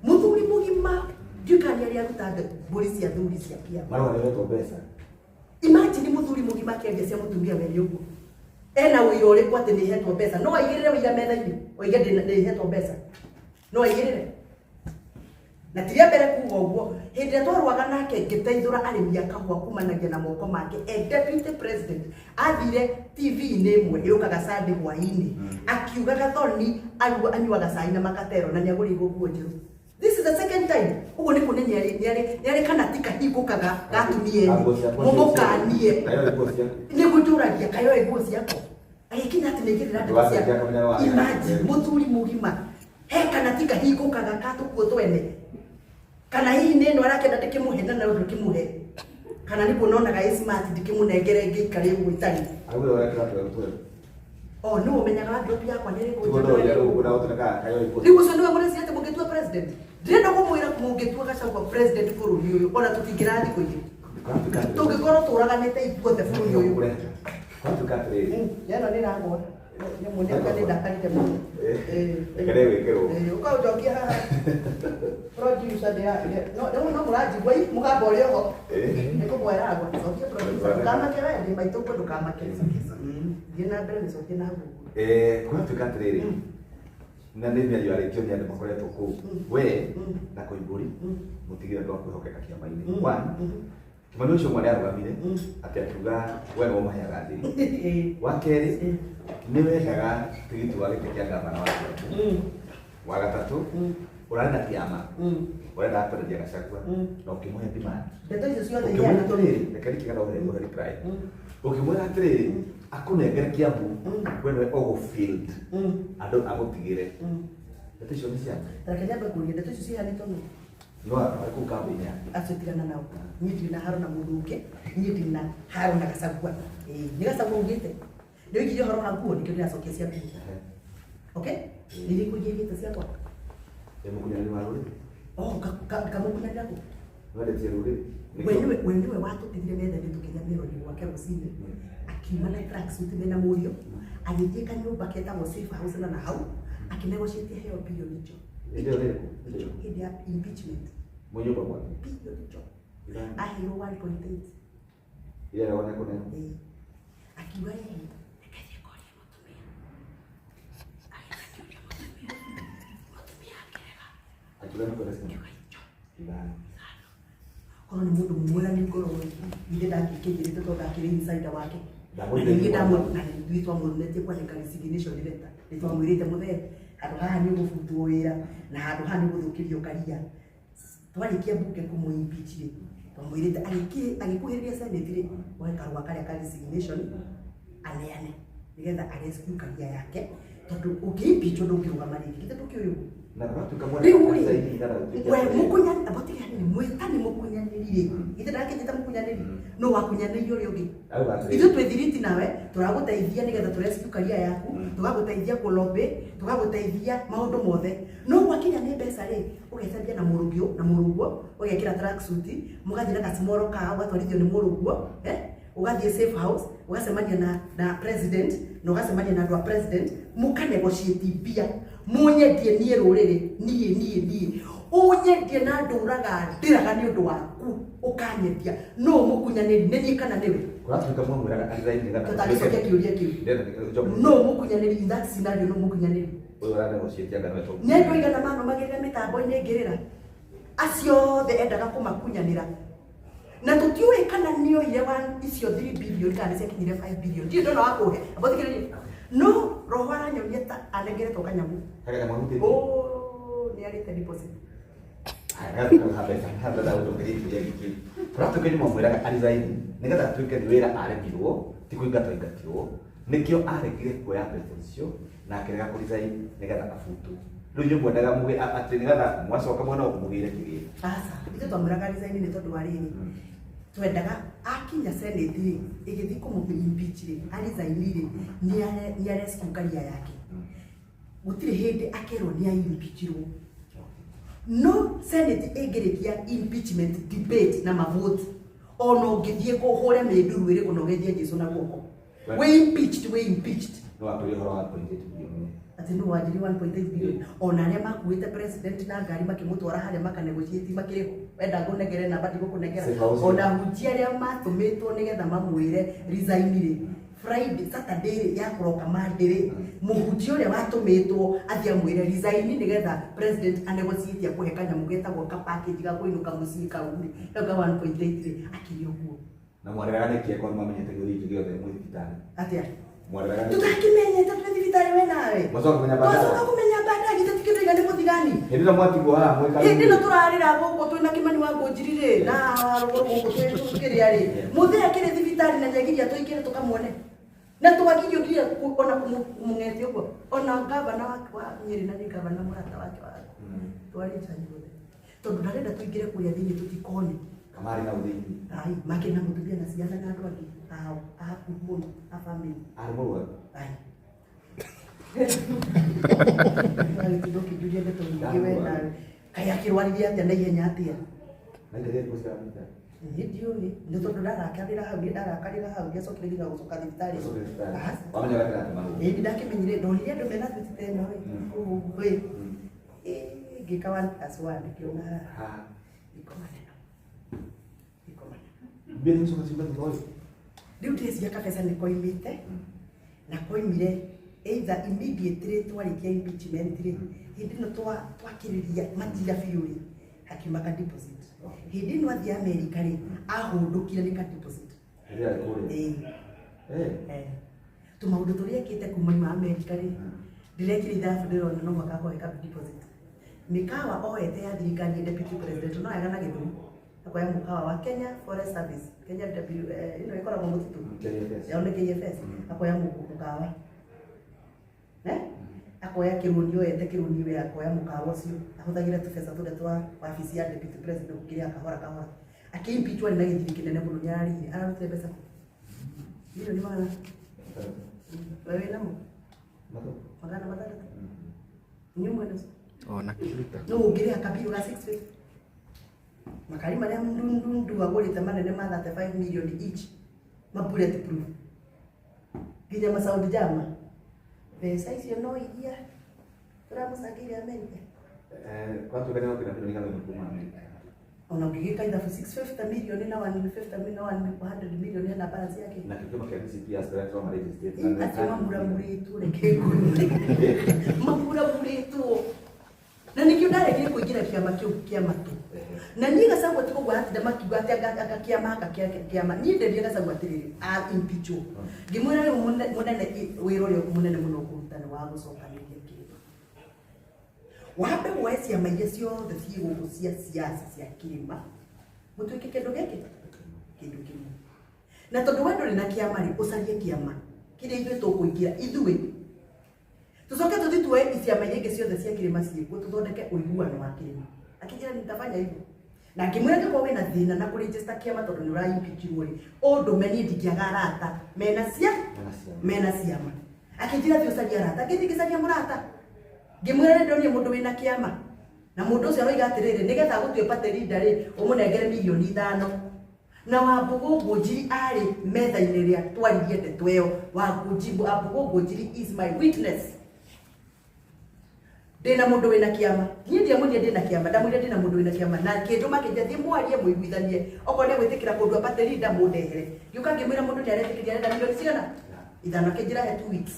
Mũthuri mũgima ndiũĩ kana nĩ arĩa aruta mbũri cia thuri cia kĩama. Imagine mũthuri mũgima akĩaria cia mũtumia wene ũguo. Ena ũira ũrĩkũ atĩ nĩhetwo mbeca? No aigĩrĩre ũira metha-inĩ oige nĩhetwo mbeca? No aigĩrĩre? Na ti rĩa mbere kuga ũguo. Hĩndĩ ĩrĩa twarũaga nake ngĩteithũra arĩmi a kahũa kumanagia na moko make e deputy president, athire TV-inĩ ĩmwe ĩũkaga Sunday hwaĩ-inĩ akiuga Gathoni anyuaga cai na makatero na nĩagũrĩirwo nguo njerũ. This is the second time. Ũguo nĩ kuonania nĩarĩ kana ti kahingũkaga gatumia ene. Mũmũkanie. Nĩguo njũragia kayoe nguo ciakwa. Agĩkinya atĩ nĩaigĩrĩra ndeto cia. Imagine mũthuri mũgima he kana ti kahingũkaga ka tũkuo twene. Kana hihi nĩ ĩno arakĩenda ndĩkĩmũhe na no ndĩkĩmũhe. Kana nĩguo nonaga ĩ smart ndĩkĩmũnengere ngĩikare ũguo itarĩ. Oh, nĩwe ũmenyaga wardrobe yakwa nĩ ĩrĩkũ njega na ĩrĩkũ. Rĩu ũcio nĩwe mũreciria atĩ mũngĩtua president? Ndĩrenda kũmwĩra mũngĩtua Gachagua president bũrũri ũyũ ona tũtingĩrara thikũ igĩrĩ. Tũngĩkorwo tũraganĩte ithuothe bũrũri ũyũ. Ĩno nĩ ĩragwa. Nyamũ nĩ nĩ ndakarire mũno. Ũka ũnjokie haha. Producer ndĩra no no mũranjigua ĩ mũgambo ũrĩ oho. Nĩ kũgwa ĩragwa. Cokia producer. Ndũkamake we ndĩ maitũ ũguo ndũkamake. Thiĩ na mbere nĩcokie na hau ũguo. Kũratuĩka atĩrĩrĩ, na nĩ mĩario yarĩtio nĩ andũ makoretwo kũu, we na Koimbũri mũtigire andũ a kwĩhokeka kĩama-inĩ. One, Kimani ũcio ũmwe nĩarũgamire atĩ akiuga we nĩwe ũmaheaga thiri. Wa kerĩ, nĩ wendaga tigiti wa gĩtĩ kĩa gavana wa Kiambu. Wa gatatũ, ũrarĩ na kĩama ũrendaga kwenderia Gachagua na ũkĩmũhe demand. Ndeto icio ciothe Ũkĩmwĩra iheanĩtwo. atĩrĩrĩ, reke ndikie kana ũhe reply. Ũkĩmwĩra atĩrĩrĩ, akũnengere Kiambu, we nĩwe ũgũ-field andũ agũtigĩre. Ndeto icio nĩ cia Reke nyambe kũria ndeto icio ciheanĩtwo nũ? no arĩ kũu kambĩ-inĩ yake. Acio tigana nao. Niĩ ndirĩ na haro na mũndũ ũngĩ, niĩ ndirĩ na haro na Gachagua. Ĩĩ, nĩ Gachagua ugĩte. Nĩ oigire ũhoro wa nguo nĩkĩo ndĩracokia cia nguo. Okay? Nĩ irĩkũ ingĩ aigĩte ciakwa? Ĩ mũkunyanĩri wa rũrĩrĩ. Oh, kamũkunyanĩra kũ? Nĩwendetie rũrĩrĩ. We nĩwe watũtigire metha-inĩ tũkĩrĩa mĩroni gwake rũcinĩ, akiuma na tracksuit mena mũriũ, agĩthiĩ kanyũmba ketagwo safe house na hau akĩnegotiate heo bilioni icio. Hĩndĩ ĩyo nĩ ĩrĩkũ? Icio hĩndĩ ya impeachment. Mwĩ nyũmba gwake? Bilioni icio aheirwo 1.8. Ile ĩragwo nĩ kũnene. Ĩĩ. Akiuga ĩĩ reke thiĩ ngorie mũtumia. Agĩthiĩ akĩũria mũtumia, mũtumia akĩrega. Akiuga nĩ kwenda ciana. Akiuga icio Ithano. Korwo nĩ mũndũ mwega nĩ ngoro githĩ ndangĩkĩnjĩrĩte tondũ ndakĩrĩ insider wake. Na ningĩ na ithuĩ twamũrunetie kwandĩka resignation letter, nĩ twamwĩrĩte mũthee handũ haha nĩ ũgũbutwo wĩra na handũ haha nĩ ũgũthũkĩrio karia. Twarĩkia mbunge kũmũ impeach rĩ, twamwĩrĩte agĩkuhĩrĩria senate rĩ, oe karũa karĩa ka resignation aneane nĩgetha arescue karia yake, tondũ ũngĩ impeach ndũngĩrũgama rĩngĩ. Githĩ ndũkĩũĩ ũguo? Na kũratuĩka mwena Rĩu rĩ, resign nĩgetha gũtuĩke we atĩrĩrĩ. mũkunyani abotige hanini, mwĩtani mũkunyanĩri rĩ, githĩ ndakĩnyita mũkunyanĩri? No wakunyanĩire ũrĩa ũngĩ. Auga atĩrĩrĩ. Ithuĩ twĩ thiriti nawe, tũragũteithia nĩgetha tũrescue career yaku, tũgagũteithia kũlobby, tũgagũteithia maũndũ mothe. No gwakinya nĩ mbeca rĩ, ũgecambia na mũrũgio na mũrũguo, ũgekĩra tracksuit, mũgathiĩ na gacimoro kao, ũgatwarithio nĩ mũrũguo, eh? Ũgathiĩ safe house, ũgacemania na president, na ũgacemania na andũ a president, mũkanegotiate mbia, mũnyendie niĩ rũrĩrĩ, niĩ niĩ niĩ, ũnyendie na ndũraga ndĩraga nĩ ũndũ waku, ũkanyendia. No mũkunyanĩri nĩ niĩ kana nĩwe? Kũratuĩka mwamwĩraga resign nĩgetha Tũtangĩcokia kĩũria kĩu. Ndĩrenda No mũkunyanĩri in that scenario, no mũkunyanĩri. Ũyũ ũranegotiate anga nĩwe tũkũ. Nĩ andũ aigana manomagĩrĩra mĩtambo-inĩ ngĩrĩra, acio othe endaga kũmakunyanĩra, na tũtiũĩ kana nĩ oire one icio 3 billion kana nĩ ciakinyire 5 billion. Ndirĩ ndona wa kũhe abothikĩrĩria, no roho aranyonia ta anengeretwo kanyamũ. Kagenya mwahutĩtie. Oh, nĩ arĩte deposit. Kũratuĩka nĩ mwamwĩraga resign nĩgetha atuĩke nĩ wĩra aremirwo, ti kũingatwo aingatirwo, nĩkĩo aregire kuoya mbeca icio na akĩrega kũresign nĩgetha abutwo. Rĩu inyuĩ mwendaga atĩ nĩgetha mwacoka mwena gũkũ mũgĩre kĩgĩna. Aca, ithuĩ twamwĩraga resign nĩ tondũ wa rĩrĩ, twendaga akinya senate rĩ, ĩgĩthiĩ kũmũ impeach rĩ, aresign rĩ, nĩ arescue career yake. Gũtirĩ hĩndĩ akerwo nĩ aimpeachirwo. No senate ĩngĩrĩkia impeachment debate na mavote, ona ũngĩthiĩ kũhũre mĩnduru ĩrĩkũ na ũgeithie Jesu na guoko, wĩ impeached, wĩ impeached. No watũrie ũhoro wa 1.8 billion. Atĩ nũ wanjiri 1.8 billion? Ona arĩa makuĩte president na ngari makĩmũtwara harĩa makanegotiate makĩrĩ ho, wenda ngũnengere namba, ndigũkũnengera. Safe house. Ona hunjia arĩa matũmĩtwo nĩgetha mamwĩre resign rĩ, Friday, Saturday rĩ, ya kũroka Monday rĩ, mũhunjia ũrĩa watũmĩtwo athiĩ amwĩre resign nĩgetha president anegotiate akũhe kanyamũ getagwo ka package ga kũinũka mũciĩ kau rĩ, kau ka 1.8 rĩ, akĩrĩ ũguo. Na mwareraga nĩkĩ akorwo nĩmamenyete gĩũria gĩothe mwĩ thibitarĩ? Atĩa? Mwareraga nĩkĩ? Tũtakĩmenyete twĩ thibitarĩ we nawe. Mwacoka kũmenya baadaye? Twacoka kũmenya baadaye, githĩ tikĩndũiga nĩ mũthigani? Hĩndĩ ĩno mwatigwo haha mwĩ Hĩndĩ ĩno karũĩ. tũrarĩra gũkũ twĩna Kĩmani wa Ngũnjiri rĩ, na rũgũrũ gũkũ twĩ kĩrĩa rĩ, mũthee akĩrĩ thibitarĩ na nĩagiria tũingĩre tũkamuone, na twagirio nginya ona kũmũng'etia ũguo, ona gavana wa Nyĩrĩ, na nĩ gavana mũrata wake wa twarĩ nja ithuothe tondũ ndarenda tũingĩre kũrĩa thĩinĩ tũtikone. Kamarĩ na ũthĩinĩ. Ai, makĩrĩ na mũtumia na ciana na andũ angĩ ao a hakuhĩ mũno a family. Arĩ mũrwaru. Ai. Agĩtinda ũkĩnjũria ndeto nyingĩ we nawe. Kaĩ akĩrwaririe atĩa na ihenya atĩa? Na itarĩ thikũ cigana thibitarĩ? Niĩ ndiũĩ, nĩ tondũ ndarakarĩra hau, niĩ ndarakarĩra hau, ndiacokire nginya gũcoka thibitarĩ. Ũcoke thibitarĩ. Aca. Wamenya ũrĩa kĩratũma. Ĩĩ, ndakĩmenyire, ndonire andũ mena thuti ta ĩno ĩ. Ũguo ĩ. Ĩ, ngĩka one plus one, ngĩona Haha. iko maneno. Iko maneno. Mbia nĩ coka ciuma thutha ũyũ. Rĩu ndĩreciria kabeca nĩ koimĩte, na koimire either immediately twarĩkia impeachment rĩ, hĩndĩ ĩno twakĩrĩria matira biũ rĩ, hakiuma ka deposit. Hĩndĩ ĩno athiĩ Amerika rĩ, ahũndũkire nĩ ka deposit. Hĩndĩ ĩrĩa arĩ kũrĩa. Ĩĩ. Eh. Eh. Tũmaũndũ tũrĩa ekĩte kuma ima Amerika rĩ, ndĩrekire ithabu, ndĩrona no mũhaka akohe ka deposit. Mĩkawa oete ya thirikari ya deputy president no ega na gĩthũri, akoya mũkawa wa Kenya Forest Service, Kenya W, ĩno ĩkoragwo mũtitũ. KFS. Yao nĩ KFS. Akoya mũkawa, eh, akoya kĩrũni, oete kĩrũni we, akoya mũkawa ũcio ahũthagĩra tũbeca tũrĩa twa wabici ya deputy president gũkĩrĩa kahora kahora. Akĩimpeachwo arĩ na gĩthiri kĩnene mũno, nĩ ararĩhire, ararutire mbeca kũ? Milioni magana we wĩ namo? Matũ. 600 inyuĩ mwena ũcio. Ona kĩruta. No ũngĩrĩha kabiũ ga 650, makari marĩa ndundu agũrĩte manene ma 35 million each, ma bullet proof, nginya masaudi jama, mbeca icio no iria tũramũcangĩire Amerika. Eh, kwatuĩka nĩ okĩra milioni 100 kuma Amerika. Ona ũngĩgĩka ithabu, 650 million na 150 million na 100 million hena balance yake. Na kĩo kĩama kĩa DCP aspirants wa Malaysia State. Acio mamuramurĩtwo, reke ngwĩre, mamuramurĩtwo, na nĩkĩo ndaregire kũingĩra. Kũingĩra kĩama kĩu kĩa matũ na niĩ Gachagua ti koguo atinda makiuga atĩ anga kĩama anga kĩama. Niĩ nderire Gachagua atĩrĩrĩ, a impeachwo, ngĩmwĩra rĩu mũnene, wĩra ũrĩa mũnene mũno ũkũruta nĩ wa gũcokanĩrĩria kĩrĩma, wambe woe ciama iria ciothe ciĩ gũkũ cia siasa cia kĩrĩma, mũtuĩke kĩndũ gĩkĩ, kĩndũ kĩmwe. Na tondũ we ndũrĩ na kĩama rĩ, ũcarie kĩama kĩrĩa ithuĩ tũkũingĩra, ithuĩ tucoke tũthiĩ tuoe ciama iria ingĩ ciothe cia kĩrĩma ciĩkuo, tũthondeke ũiguano wa kĩrĩma. Akĩnjĩra nitafanya hivyo, na ngĩmwĩra angĩkorwo wĩna thĩna na kũregister kĩama tondũ nĩ ũraimpeachirwo rĩ, ũndũme niĩ, ndingĩaga arata mena cia Mena ciama. Mena ciama. Akĩnjĩra thiĩ ũcarie arata. Ngĩthiĩ ngĩcaria mũrata, ngĩmwĩra nĩ ndonire mũndũ wĩna kĩama, na mũndũ ũcio aroiga atĩrĩrĩ, nĩgetha agũtue party leader rĩ, ũmũnengere 5 mirioni. Na Wambũgũ Ngũnjiri arĩ metha-inĩ ĩrĩa twaririe ndeto ĩyo. Wambũgũ Ngũnjiri is my witness. Ndĩna mũndũ wĩna kĩama. Niĩ ndiamwĩrire ndĩna kĩama, ndamwĩrire ndĩna mũndũ wĩna kĩama, na kĩndũ makĩnjia thiĩ mwarie mũiguithanie, okorwo nĩ gwĩtĩkĩra kũndua party leader, mũndehere. Ngĩũka ngĩmwĩra mũndũ nĩ aretĩkĩria, arenda 5 mirioni. Akĩnjĩra he 2 weeks.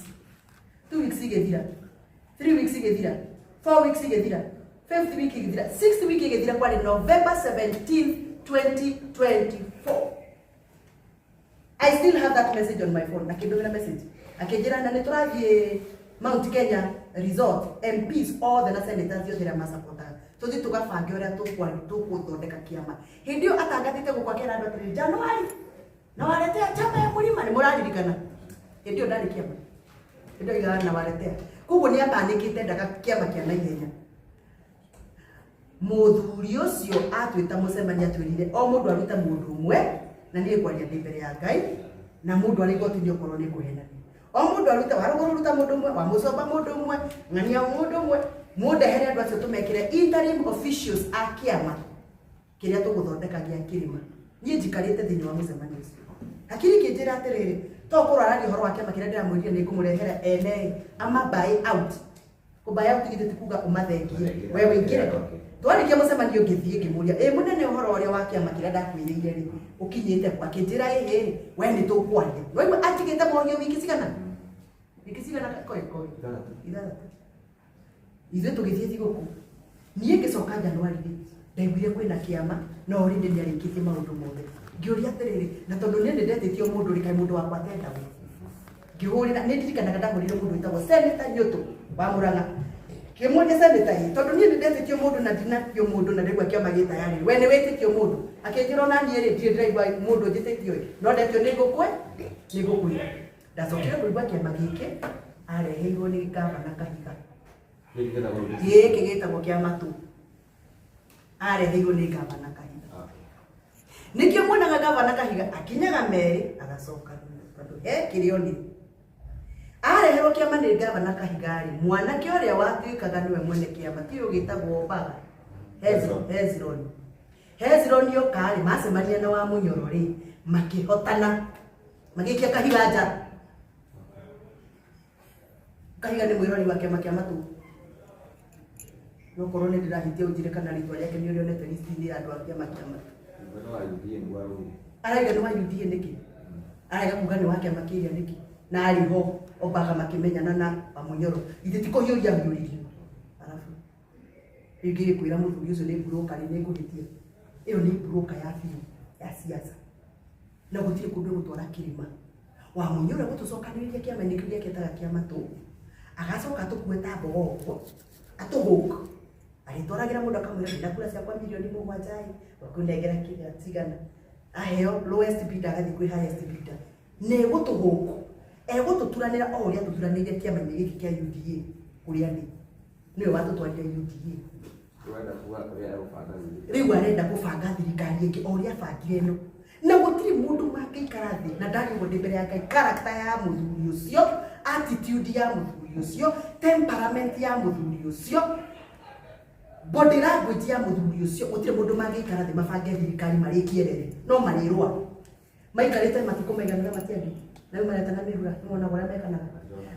2 weeks igĩthira, 3 weeks igĩthira, 4 weeks igĩthira, fifth week igĩthira, sixth week igĩthira, kwarĩ November 17 2024. I still have that message on my phone. Akĩndũmĩra message akĩnjĩra na nĩ tũrathiĩ Mount Kenya Resort, MPs othe na senators othe arĩa masapotaga, tũthiĩ tũgabange ũrĩa tũgũthondeka kĩama. Hĩndĩ ĩyo atangathĩte gũkũ akĩra andũ atĩrĩrĩ, Januari na waletea chama ya mũrima. Nĩ mũraririkana hĩndĩ ĩyo ndarĩ kĩama, hĩndĩ ĩyo igaga na waletea. Koguo nĩ apanĩkĩte, endaga kĩama kĩa naihenya. Mũthuri ũcio atwĩta mũcemanio, atwĩrire o mũndũ arute mũndũ ũmwe, na niĩ ngwaria ndĩ mbere ya Ngai na mũndũ arĩ igoti-inĩ okorwo nĩ ngũhenania. O mũndũ arute, wa rũgũrũ ruta mũndũ ũmwe, wa mũcomba mũndũ ũmwe, ng'ania mũndũ ũmwe, mũndehere andũ acio tũmekĩre interim officials a kĩama kĩrĩa tũgũthondeka gĩa kĩrĩma. Niĩ njikarĩte thĩinĩ wa mũcemanio ũcio, hakiri kĩnjĩra atĩrĩrĩ, to korwo araria ũhoro wa kĩama kĩrĩa ndĩramwĩrire nĩ ngũmũrehera ene ama buy out. Kũbuy out githĩ ti kuga ũmathengie we wĩingĩre? Twarĩkia mũcemanio ngĩthiĩ ngĩmũria, ĩ mũnene, ũhoro ũrĩa wa kĩama kĩrĩa ndakwĩrĩire rĩ, ũkinyĩte kũ? Akĩnjĩra, ĩhĩ, we nĩ tũkwaria. Waigua atigĩte morio wiki cigana, wiki cigana, koi koi? 6. 6. Ithuĩ tũgĩthiĩ thigũkũ, niĩ ngĩcoka Januari rĩ, ndaiguire kwĩna kĩama no already nĩ arĩkĩtie maũndũ mothe. Ngĩũria atĩrĩrĩ, na tondũ niĩ nĩ ndetĩtio mũndũ rĩ, kaĩ mũndũ wakwa atendagwo? Ngĩhũrĩra, nĩ ndirikanaga ndahũrĩire mũndũ wĩtagwo Senator Nyũtũ wa Mũrang'a, ngĩmũria, "Senator, ĩ tondũ niĩ nĩ ndetĩtio mũndũ na ndinatio mũndũ na ndĩgua kĩama gĩ tayarĩ, we nĩ wĩtĩtio mũndũ?" Akĩnjĩra, "Ona niĩ rĩ, ndirĩ ndĩraigua mũndũ njĩtĩtio ĩ, no ndetio nĩ ngũkwe nĩ ngũkwĩra." Ndacokire kũigua kĩama gĩkĩ areheirwo nĩ gavana Kahiga. Gĩkĩ gĩtagwo rũrĩrĩ. Gĩkĩ gĩtagwo kĩa matũ areheirwo nĩ gavana Kahiga. Nĩkĩo muonaga gavana Kahiga akinyaga merĩ agacoka tondũ he kĩrĩa onire. Areherwo kĩama nĩ gavana Kahiga rĩ, mwanake ũrĩa watuĩkaga nĩwe mwene kĩama ti ũyũ gĩtagwo Mbaga. Hezron. Hezron. Hezron oka rĩ, macemania na wa Mũnyoro rĩ, makĩhotana, magĩikia Kahiga nja. Kahiga nĩ mwĩrori wa kĩama kĩa matũ, no korwo nĩ ndĩrahĩtia ũnjĩre kana rĩtwa rĩake nĩ ũrĩonete list-inĩ ya andũ a kĩama kĩa matũ. Mwena wa UDA nĩguo araugire. Araiga nĩ wa UDA nĩkĩ? Araiga kuga nĩ wa kĩama kĩrĩa nĩkĩ na arĩ ho ombaga makĩmenyana na Wamunyoro? Ithe ti kũhiũria hiũririo. Arabu rĩu ngĩgĩkwĩra mũthuri ũcio nĩ mburoka rĩ, nĩ ngũhĩtia. Ĩyo nĩ mburoka ya biũ ya siasa na gũtirĩ kũndũ gũtwara kĩrĩma. Wamunyoro gũtũcokanĩrĩria kĩama-inĩ kĩu gĩake etaga kĩa matũ, agacoka atũkue ta mbogo ũguo, atũhũk arĩtwaragĩra mũndũ, akamwĩra, "Ndĩna kura ciakwa 7 mirioni ĩ, wakũnengera kĩrĩa cigana." Aheo lowest bidder, agathiĩ kwĩ highest bidder, na egũtũhũk, egũtũturanĩra o ũrĩa tũturanĩire kĩama-inĩ gĩkĩ kĩa UDA. Kũrĩa nĩ nĩwe watũtwarire UDA. Ũrenda kuga ũrĩa egũbanga thirikari. Rĩu arenda gũbanga thirikari ĩngĩ o ũrĩa abangire ĩno, na gũtirĩ mũndũ mangĩikara thĩ na ndarĩ ũguo ndĩ mbere ya Ngai. Character ya mũthuri ũcio, attitude ya mũthuri ũcio, temperament ya mũthuri ũcio, body language ya mũthuri ũcio, gũtirĩ mũndũ mangĩikara thĩ mabange thirikari marĩkie rere. No marĩrũa maikarĩte matukũ maigana na matiangĩ na rĩu maretana mĩrura. Nĩwonaga ũrĩa mekanaga,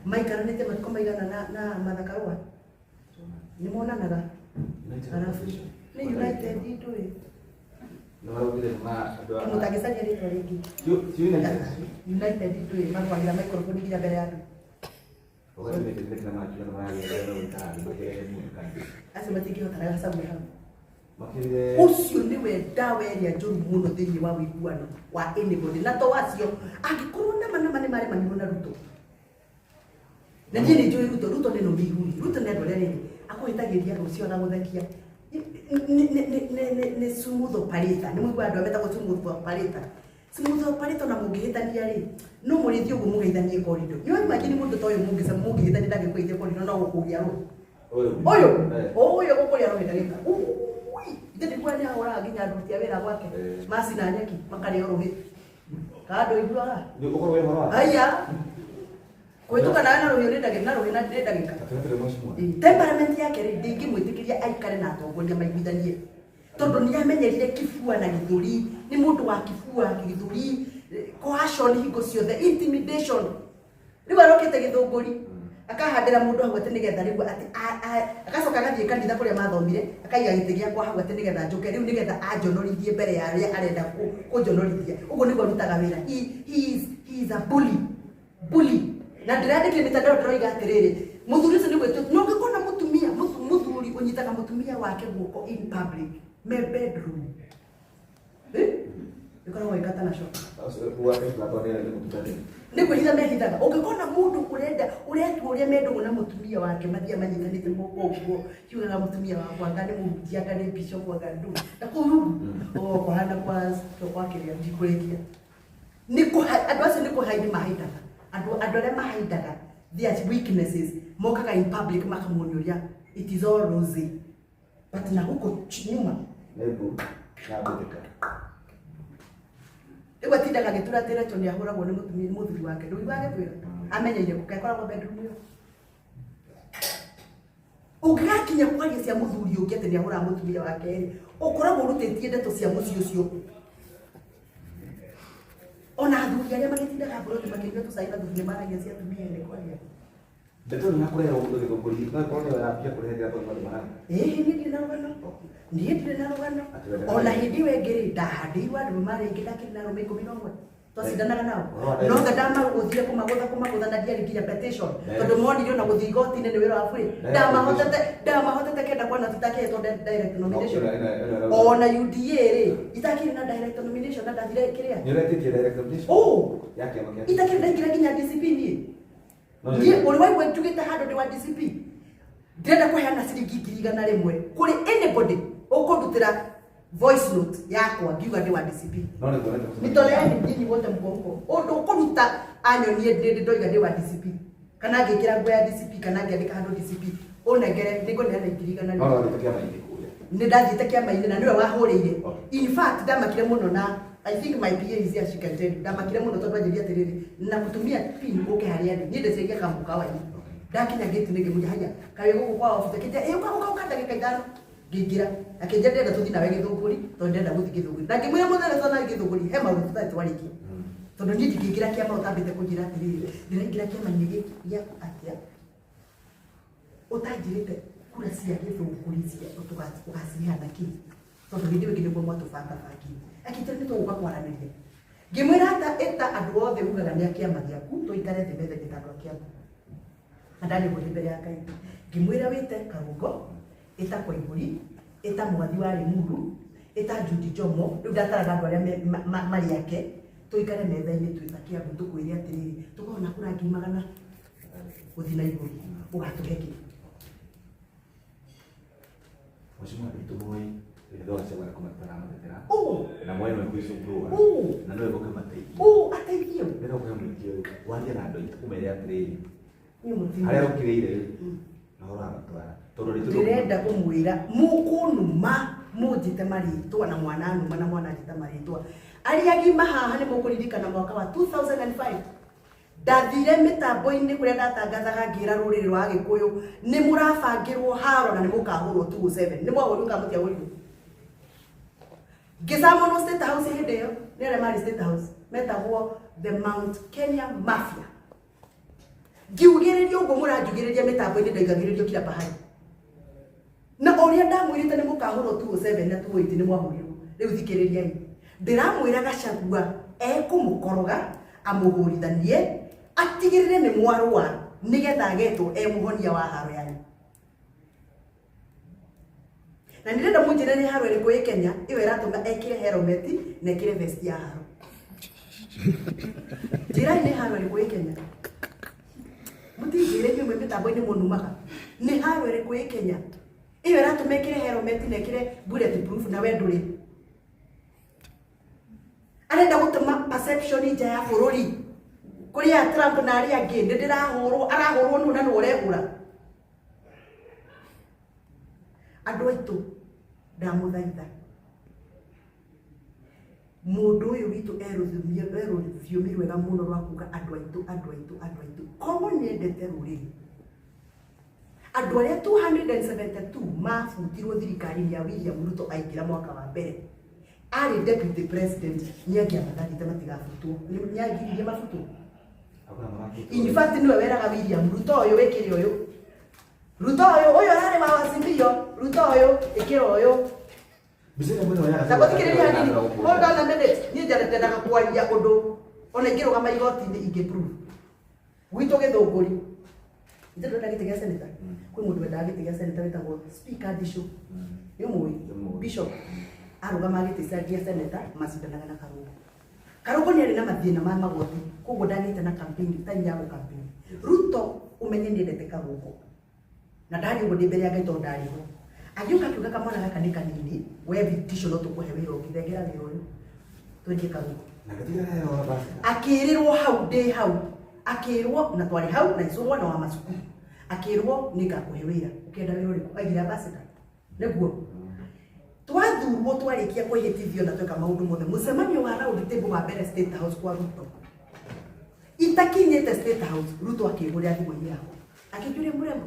maikaranĩte matukũ maigana na Martha Karũa nĩ monanaga. United Arabu Opposition. Nĩ United ndũĩ. Nĩ maraugire nĩ ma andũ a- Mũtangĩcaria rĩtwa rĩngĩ. Ti United. United ndũĩ marũagĩra microphone nginya mbere ya andũ. Ũgathiĩ mĩtĩkĩre na makiuga nĩ maragĩa na gũikara thĩ makĩrehe mũndũ kana. Acio matingĩhotana Gachagua hau. Makĩrire Ũcio nĩwe ndawa ĩrĩa njũru mũno thĩinĩ wa ũiguano wa anybody, na to acio angĩkorwo nama nama nĩ maremanirwo na Ruto, na niĩ nĩ njũĩ Ruto. Ruto nĩ nũmi ihuri. Ruto nĩ andũ arĩa rĩrĩ akũhĩtagĩria rũciũ agagũthekia. Nĩ smooth operator. Nĩ mũigua andũ arĩa metagwo smooth operator? Smooth operator. Na mũngĩhĩtania rĩ, no mũrĩthiĩ ũguo mũgeithanie corridor. Nĩ imagine mũndũ ta ũyũ mũngĩhĩtania, ndangĩkũgeithia corridor, no gũkũgia rũhĩ. Ũyũ. Ũyũ. Eh. Ũyũ gũkũrĩa rũhĩ ndagĩka. Ui, ithe ndikuona nĩ ahũraga nginya aruti a wĩra gwake. Eh. Macina nyeki makarĩo rũhĩ kana ndũiguaga. Nĩ ũkorwo wĩ ũhoro wa. Haya, kũhĩtũka nawe na rũhiũ nĩ ndagĩka, na rũhĩ nĩ ndagĩka. Gatagatĩ mheshimiwa. Temperament yake rĩ, ndingĩmwĩtĩkĩria aikare na atongoria maiguithanie, tondũ nĩ amenyerire kibua na gĩthũri. Nĩ mũndũ wa kibua, gĩthũri, coercion hingo ciothe, intimidation. Rĩu arokĩte Gĩthũngũri akahandĩra mũndũ hau atĩ nĩgetha rĩu atĩ agacoka agathiĩ kanitha kũrĩa mathomire, akaiga gĩtĩ gĩakwa hau atĩ nĩgetha njũke rĩu nĩgetha anjonorithie mbere ya arĩa arenda kũnjonorithia. Ũguo nĩguo arutaga wĩra. He is a bully, bully. Na ndĩrandĩkire mĩtandao, ndĩroiga atĩrĩrĩ, mũthuri ũcio nĩ gwĩtwo no ũngĩkona mũtumia mũthuri ũnyitaga mũtumia wake guoko in public me bedroom. Eh? Ĩkoragwo ĩkata na coka. Ũcio gwake gwakwa nĩ mũtungatĩri. Nĩ kwĩhitha mehithaga. Ũngĩkona mũndũ ũrenda ũretua ũrĩa mendagwo na mũtumia wake, mathiaga manyitanĩte moko ũguo, kiugaga mũtumia wakwa anga nĩ mũhunjia, anga nĩ bishop, anga ndũ na kũu rungu o kũhana kwa kĩrĩa ndikũrĩkia. Nĩ andũ acio nĩ kũhaidi mahaindaga. Andũ arĩa mahaindaga their weaknesses mokaga in public makamuonia ũrĩa it is all rosy, but na huko nyuma Nĩ mbu na mbĩtĩka. Rĩu atindaga agĩtura atĩ Rachel nĩ ahũragwo nĩ mũtumia, nĩ mũthuri wake. Ndũigua agĩtwĩra amenyeire gũka ĩkoragwo bedroom ĩyo. Ũngĩgakinya kwaria cia mũthuri ũngĩ atĩ nĩ ahũraga mũtumia wake rĩ, ũkoragwo ũrutĩtie ndeto cia mũciĩ ũcio. Ona athuri arĩa magĩtindaga mburoti makĩnyua tũcai na thubu nĩ maragia cia atumia ene kwaria. Ndeto ĩno ya kũrehwo mũndũ Gĩthũngũri no ĩkorwo nĩyo yambia kũrehe rĩrĩa andũ mara. Ĩĩ, niĩ ndirĩ na rũgano, niĩ ndirĩ na rũgano. Atĩ wenda Ona hĩndĩ ĩyo ĩngĩ rĩ, ndahandĩirwo andũ marĩ aingĩ, ndakĩrĩ na arũme 11 twacindanaga nao. Ũhoro wa No nga ndamagũthire kũmagũtha na ndiarĩ nginya petition, Direct. tondũ monire ona gũthiĩ igoti-inĩ nĩ wĩra wa bũrĩ. Direct. Ndamahotete kenda kwana tũtakĩhetwo direct nomination. Ona UDA rĩ, itakĩrĩ na direct nomination na ndathire kĩrĩa. Nĩ ũretĩtie direct nomination? Oh. Ya kĩama kĩa. Itakĩrĩ ndaingĩra nginya DCP niĩ. No, Niĩ ũrĩ waigua njugĩte handũ ndĩ wa DCP? Ndĩrenda kũheana ciringi 100,000 kũrĩ anybody ũkũndutĩra voice note yakwa ngiuga ndĩ wa DCP. No nĩ kuonete mũcemanio. Nitoleeni nyinyi wote mko huko, ũndũ ũkũruta anyonie ndĩ ndoiga ndĩ wa DCP kana ngĩkĩra nguo ya DCP kana ngĩandĩka handũ DCP, ũnengere, nĩngũneana ngiri igana No rĩmwe. no ũthiĩte kĩama-inĩ kũrĩa. Nĩ ndathiĩte kĩama-inĩ na nĩwe wahũrĩire. Okay. In fact, ndamakire mũno, na I think my PA is here, she can tell you. Ndamakire mũno tondũ anjĩria atĩrĩrĩ, na kũtumia pin ũke harĩa ndĩ. Niĩ ndĩciria kamũkawa-inĩ. Ndakinya gate nĩ ngĩmũria, "Haya, kaĩ gũkũ kwa office?" Akĩnjĩra, "Ĩ, ũka, ũka, ũka ndagĩka 5." Ngĩingĩra, akĩnjĩra, "Ndĩrenda tũthiĩ nawe Gĩthũngũri tondũ ndĩrenda gũthiĩ Gĩthũngũri." Na ngĩmwĩra, "Mũthenya twana Gĩthũngũri he maũndũ tũtarĩ twarĩkia, tondũ niĩ ndingĩingĩra kĩama ũtambĩte kũnjĩra atĩrĩrĩ, ndĩraingĩra kĩama-inĩ gĩkĩ gĩaku atĩa ũtanjĩrĩte kura cia Gĩthũngũri cia ũgaciheana kĩ, tondũ hĩndĩ ĩyo ĩngĩ nĩguo mwatũbanga bangi." Akĩnjĩra, "Nĩ tũgũka kwaranĩria." Ngĩmwĩra, ata ĩta andũ othe ugaga nĩ a kĩama gĩaku, tũikare thĩ metha-inĩ ta andũ a kĩama." Na ndarĩ ũguo ndĩ mbere ya Ngai. Ngĩmwĩra, "Wĩte Karũngo, ĩta Koimbũri, ĩta Mwathi wa Limuru, ĩta Judy Njomo." Rĩu ndataraga andũ arĩa marĩ ake, tũikare metha-inĩ twĩ ta Kĩambu, tũkwĩre atĩrĩrĩ, tũkorwo na kura 100,000 gũthiĩ na igũrũ, ũgatũhe kĩ? Mheshimiwa nditũ moĩ ritho Gachagua nĩ kũmatara matetera. Ũ. Na moĩ nĩwe whistleblower. Ũ. Na nĩwe ũkĩmateithia. Ũ ateithio. Ndĩrenda kũhe mũingĩ ũyũ warie na andũ aitũ ũmere atĩrĩrĩ, Niĩ mũtumia. harĩa ũkĩrĩire rĩ na ũhoro wa matwara tondũ ritũ. Ndĩrenda kũmwĩra mũkũnuma mũnjĩte marĩtwa na mwana numa na mwana njĩta marĩtwa arĩa agima haha. Nĩ mũkũririkana mwaka wa 2005 ndathire mĩtambo-inĩ kũrĩa ndatangathaga, ngĩra rũrĩrĩ rwa Agĩkũyũ nĩ mũrabangĩrwo haro na nĩ mũkahũrwo 207. Nĩ mwahũrirwo kana mũtiahũrirwo? Ngĩcamonwo State House hĩndĩ ĩyo nĩ arĩa marĩ State House metagwo the Mount Kenya Mafia. Ngiugĩrĩria ũguo mũranjugĩrĩria mĩtambo-inĩ, ndaigagĩrĩrio kila pahali, na ũrĩa ndamwĩrĩte nĩ mũkahũrwo 207 na 208, nĩ mwahũrirwo. Rĩu thikĩrĩriai, ndĩramwĩra Gachagua ekũmũkoroga, amũhũrithanie, atigĩrĩre nĩ mwarũa. Nĩgetha agetwo e mũhonia wa haro yanyu. Na nĩndĩrenda mũnjĩre nĩ haro ĩrĩkũ ĩ Kenya ĩyo ĩratũma ekĩre helmet na ekĩre vest ya haro. Njĩrai nĩ haro ĩrĩkũ ĩ Kenya. Mũtinjĩre inyuĩ mwĩ mĩtambo-inĩ mũnumaga. Nĩ haro ĩrĩkũ ĩ Kenya ĩyo ĩratũma ĩkĩre helmet na ĩkĩre bullet proof na we ndũrĩ. Arenda gũtũma perception nja ya bũrũri kũrĩ a Trump na arĩa angĩ nĩ ndĩrahũrwo, arahũrwo nũ na nũ ũrehũra. Andũ aitũ ndamũthaitha, mũndũ ũyũ witũ e rũthiomi rwega mũno rwa kuga andũ aitũ, andũ aitũ, andũ aitũ. Koguo nĩendete rũrĩrĩ. Andũ arĩa 272 mabutirwo thirikari-inĩ ya William Ruto aingĩra mwaka wa mbere, arĩ deputy president, nĩangĩamathanĩte matigabutwo. Nĩangiririe mabutwo. In fact nĩwe weraga William Ruto ũyũ wĩkĩre ũyũ, Ruto ũyũ, ũyũ ararĩ wa Azimio, Ruto ũyũ ĩkĩra ũyũ. Ta gũthikĩrĩria hanini, hold on a minute. Niĩ ndendaga kwaria ũndũ ona ingĩrũgama igoti-inĩ ingĩ prove. Gwitũ Gĩthũngũri, ithe ndũrenda gĩtĩ gĩa senator, kwĩ mũndũ wendaga gĩtĩ gĩa senator wĩtagwo Speaker Ndicũ, nĩ ũmũĩ? Bishop arũgama gĩtĩ gĩa senator macindanaga na Karũngũ. Karũngũ nĩ arĩ na mathĩna ma magoti, koguo ndagĩte na campaign time ya gũ campaign. Ruto ũmenye nĩ endete Karũngũ na ndarĩ ũguo ndĩ mbere ya Ngai tondũ ndarĩ ho. Agĩũka akiuga kamwana gaka nĩ kanini, we Ndicũ no tũkũhe wĩra ũngĩ, thengera wĩra ũyũ twendie Karũngũ. Akĩrĩrwo hau ndĩ hau, akĩrwo na twarĩ hau na Icũng'wa na wa Macuku, akĩrwo nĩ ngakũhe wĩra, ũkĩenda wĩra ũrĩkũ? Aigire ambassador. Nĩguo twathurwo twarĩkia kwĩhĩtithio na tweka maũndũ mothe, mũcemanio wa round table wa mbere State House kwa Ruto, itakinyĩte State House, Ruto akĩhũrĩra thimũ-inĩ yakwa akĩnjũria, mũrembo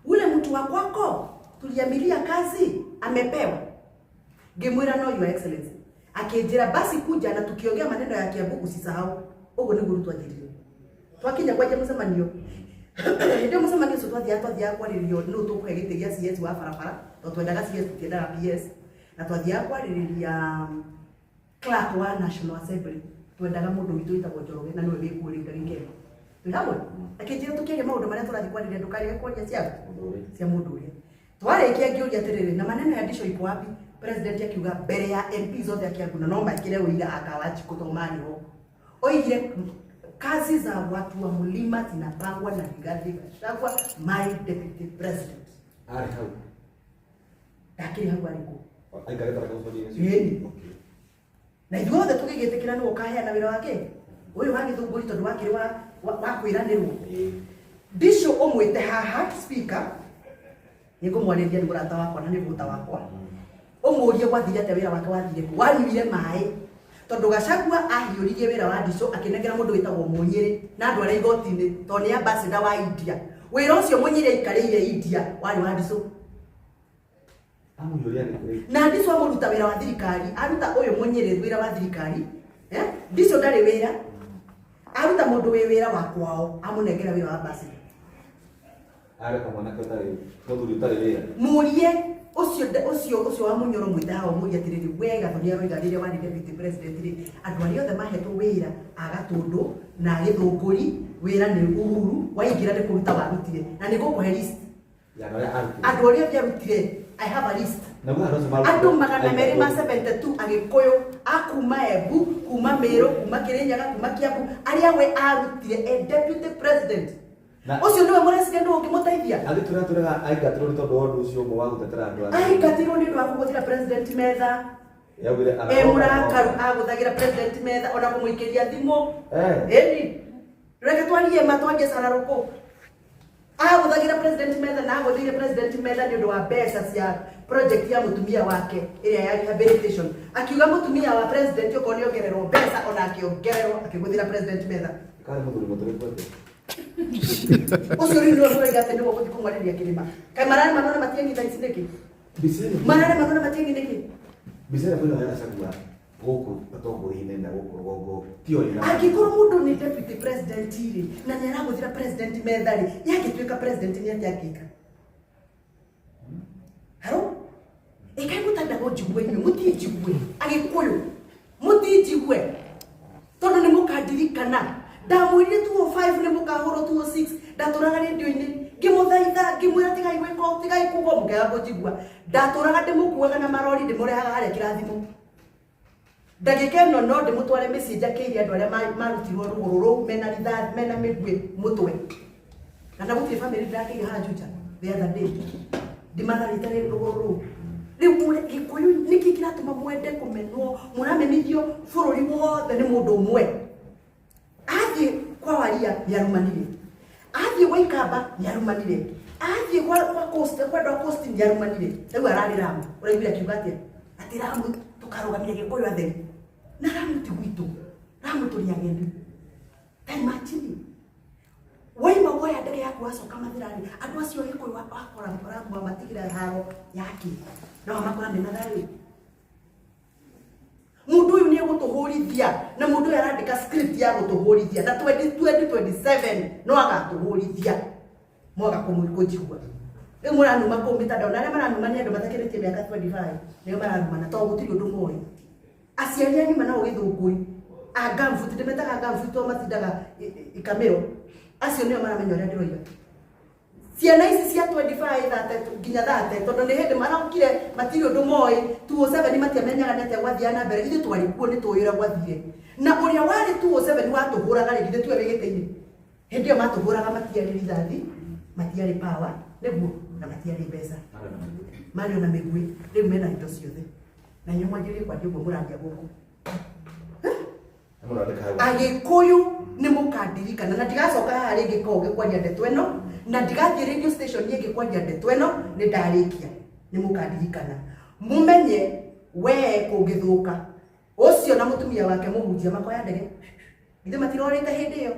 ule mtu wa kwako tuliamilia kazi amepewa? Ngĩmwĩra no, Your Excellency. Akĩnjĩra basi kuja na tukiongea maneno ya Kiambu usisahau. Ũguo nĩguo Ruto anjĩrire. Twakinya kwanja mũcemanio, hĩndĩ ĩyo mũcemanio ũcio twathiaga kwarĩrĩrio nũ tũkũhe gĩtĩ gĩa CS wa barabara, tondũ twendaga CS, tũtiendaga PS, na twathiaga kwarĩrĩria clerk wa National Assembly, twendaga mũndũ witũ wĩtagwo Njoroge na nĩwe wĩkuo rĩu ndagĩka ĩno twĩ hamwe. Akĩnjĩra tũkĩaria maũndũ marĩa tũrathiĩ kwarĩrĩria ndũkarĩge kwaria cia mũndũ ũrĩa. Twarĩkia ngĩũria atĩrĩrĩ, na maneno ya Ndicũ iko wapi? President akiuga mbere ya MPs othe akĩangu na no maikire ũira akawanjikũ tondũ marĩ ho, oigire kazi za watu wa mlima zinapangwa na Rigathi Gachagua, my deputy president. Arĩ hau? Ndakĩrĩ hau, arĩ kũ? Aikarĩte mũcemanio-inĩ ũcio? Ĩni. Na ithuothe tũgĩgĩtĩkĩra nĩwe ũkaheana wĩra wake ũyũ wa Gĩthũngũri tondũ wakĩrĩ wa kwĩranĩrwo. Ndicũ ũmwĩte haha speaker, nĩngũmwarĩria, nĩ mũrata wakwa na nĩ bũta wakwa, ũmũrie gwathire atĩa, wĩra wake wathire kũ, wanyuire maĩ, tondũ Gachagua ahiũririe wĩra wa Ndicũ akĩnengera mũndũ wĩtagwo Mũnyĩrĩ na andũ arĩa igoti-inĩ tondũ nĩ ambassador wa India. Wĩra ũcio Mũnyĩrĩ aikarĩire India warĩ wa Ndicũ. Amũhiũria nĩ kũrĩ. Na Ndicũ amũruta wĩra wa thirikari, aruta ũyũ Mũnyĩrĩ wĩra wa thirikari, eh? Ndicũ ndarĩ wĩra, aruta mũndũ wĩ wĩra wa kwao amũnengera wĩra wa ambassador. Areka mwanake ũtarĩ mũthuri ũtarĩ wĩra. Mũrie ũcio ũcio wa Mũnyoro, mwĩte haha ũmũrie atĩrĩrĩ, we Gathoni aroiga rĩrĩa warĩ deputy president rĩ, andũ arĩa othe mahetwo wĩra a Gatũndũ na a Gĩthũngũri wĩra nĩ Uhuru waingĩra nĩ kũruta warutire, na nĩ ngũkũhe list ya andũ arĩa arutire. Andũ arĩa othe arutire, I have a list. Naguo andũ acio marutire. Andũ 272 Agĩkũyũ a kuma Embu, kuma Mĩrũ, kuma Kĩrĩnyaga, kuma Kiambu, arĩa we arutire e deputy president. Ũcio nĩwe mũreciria nĩ ũngĩmũteithia? Agĩtwĩra twĩraga aingatirwo nĩ tondũ wa ũndũ ũcio ũmwe wa gũtetera andũ arĩa. Aingatirwo nĩ ũndũ wa kũgũthĩra president metha. Yaugire e mũrakaru agũthagĩra president metha ona kũmũikĩria thimũ. Ĩni reke twarie ma, twarie cararũkũ, agũthagĩra president metha na agũthĩire president metha nĩ ũndũ wa mbeca cia project ya mũtumia wake ĩrĩa ya rehabilitation. Akiuga mũtumia wa president okorwo nĩ ongererwo mbeca, ona akĩongererwo, akĩgũthĩra president metha. Karĩ mũthuri mũtũrĩku atĩa? Ũcio rĩu nĩwe mũroiga atĩ nĩwe ũgũthiĩ kũmwarĩria kĩrĩma. Kaĩ mararema nona Matiang'i thaa ici nĩkĩ? Mbica ĩno. Mararema nona Matiang'i nĩkĩ? Mbica ĩno kwĩna ya Gachagua gũkũ ũtongoria-inĩ na gũkũ rũgongo ti o ina. Angĩkorwo mũndũ nĩ deputy president rĩ, na nĩ aragũthĩra president metha rĩ, yangĩtuĩka president nĩ atĩa angĩka? Haro ĩkai mũtenda gũnjigue inyuĩ, mũtinjigue Agĩkũyũ, mũtinjigue tondũ nĩ mũkandirikana. Ndamwĩrire 205 nĩ mũkahũrwo 206. Ndatũraga rĩndiũ-inĩ ngĩmũthaitha, ngĩmwĩra tigai gwĩka ũũ, tigai kuga ũũ, mũkĩaga kũnjigua. Ndatũraga ndĩmũkuaga na marori ndĩmũrehaga harĩa kĩrathimo. Ndagĩka ĩno no ndĩmũtware mĩciĩ njakĩire andũ arĩa marutirwo rũgũrũ rũu mena rithathi, mena mĩguĩ mũtwe. Na na gũtirĩ bamĩrĩ ndĩrakĩire haha Juja the other day. Ndimatharĩte rũgũrũ rũu. Rĩu Gĩkũyũ nĩkĩ kĩratũma mwende kũmenwo, mũramenithio bũrũri wothe nĩ mũndũ ũmwe. Athiĩ kwa Waria nĩarumanire, athiĩ gwa Ikamba nĩarumanire, athiĩ kwa Coast, kwa andũ a Coast nĩarumanire. Rĩu ararĩ Ramu, ũraiguire akiuga atĩa? Atĩ Ramu tũkarũgamia Gĩkũyũ atheri. Na Ramu ti gwitũ, Ramu tũrĩ ageni. Ta imagine waima woya ndege yaku wacoka Mathĩra-rĩ, andũ acio Gĩkũyũ wakora Ramu wamatigĩra haro yake, na wamakora mena thayũ. Mundu uyu ni egutuhurithia, na mundu uyu arandika script ya gutuhurithia, na 2027 no agatuhurithia mwaga kũnjigua. Rĩu mũranuma kũu mĩtandao, na arĩa maranuma nĩ andũ matakĩrĩtie mĩaka 25 nĩo maranumana, tondũ gũtirĩ ũndũ moĩ. Aciari anyu manao gĩthũngũri, a gumboot, ndĩmetaga gumboot tondũ matindaga ikamĩro, acio nĩo maramenya ũrĩa ndĩroiga. Ciana ici cia 25 30 nginya 30, tondũ nĩ hĩndĩ marokire matirĩ ũndũ moĩ, 207 matiamenyaga nĩ atĩa gwathiaga na mbere. Ithuĩ twarĩ kuo nĩ tũĩ ũrĩa gwathire, na ũrĩa warĩ 207 watũhũraga rĩ, githĩ tiwe wĩ gĩtĩ-inĩ? Hĩndĩ ĩyo matũhũraga matiarĩ rithathi, matiarĩ power, nĩguo, na matiarĩ mbeca, marĩ ona mĩguĩ. Rĩu mena indo ciothe, na inyuĩ mwanjĩrĩrie kwanjia ũguo mũrandia gũkũ. Agĩkũyũ nĩ mũkandirikana, na ndigacoka haha rĩngĩ koge kwaria ndeto ĩno, na ndigathiĩ radio station ĩngĩ kwaria ndeto ĩno. Nĩ ndarĩkia, nĩ mũkandirikana. Mũmenye we kũngĩthũka ũcio na mũtumia wake mũhunjia makoya ndege, githĩ matirorĩte hĩndĩ ĩyo?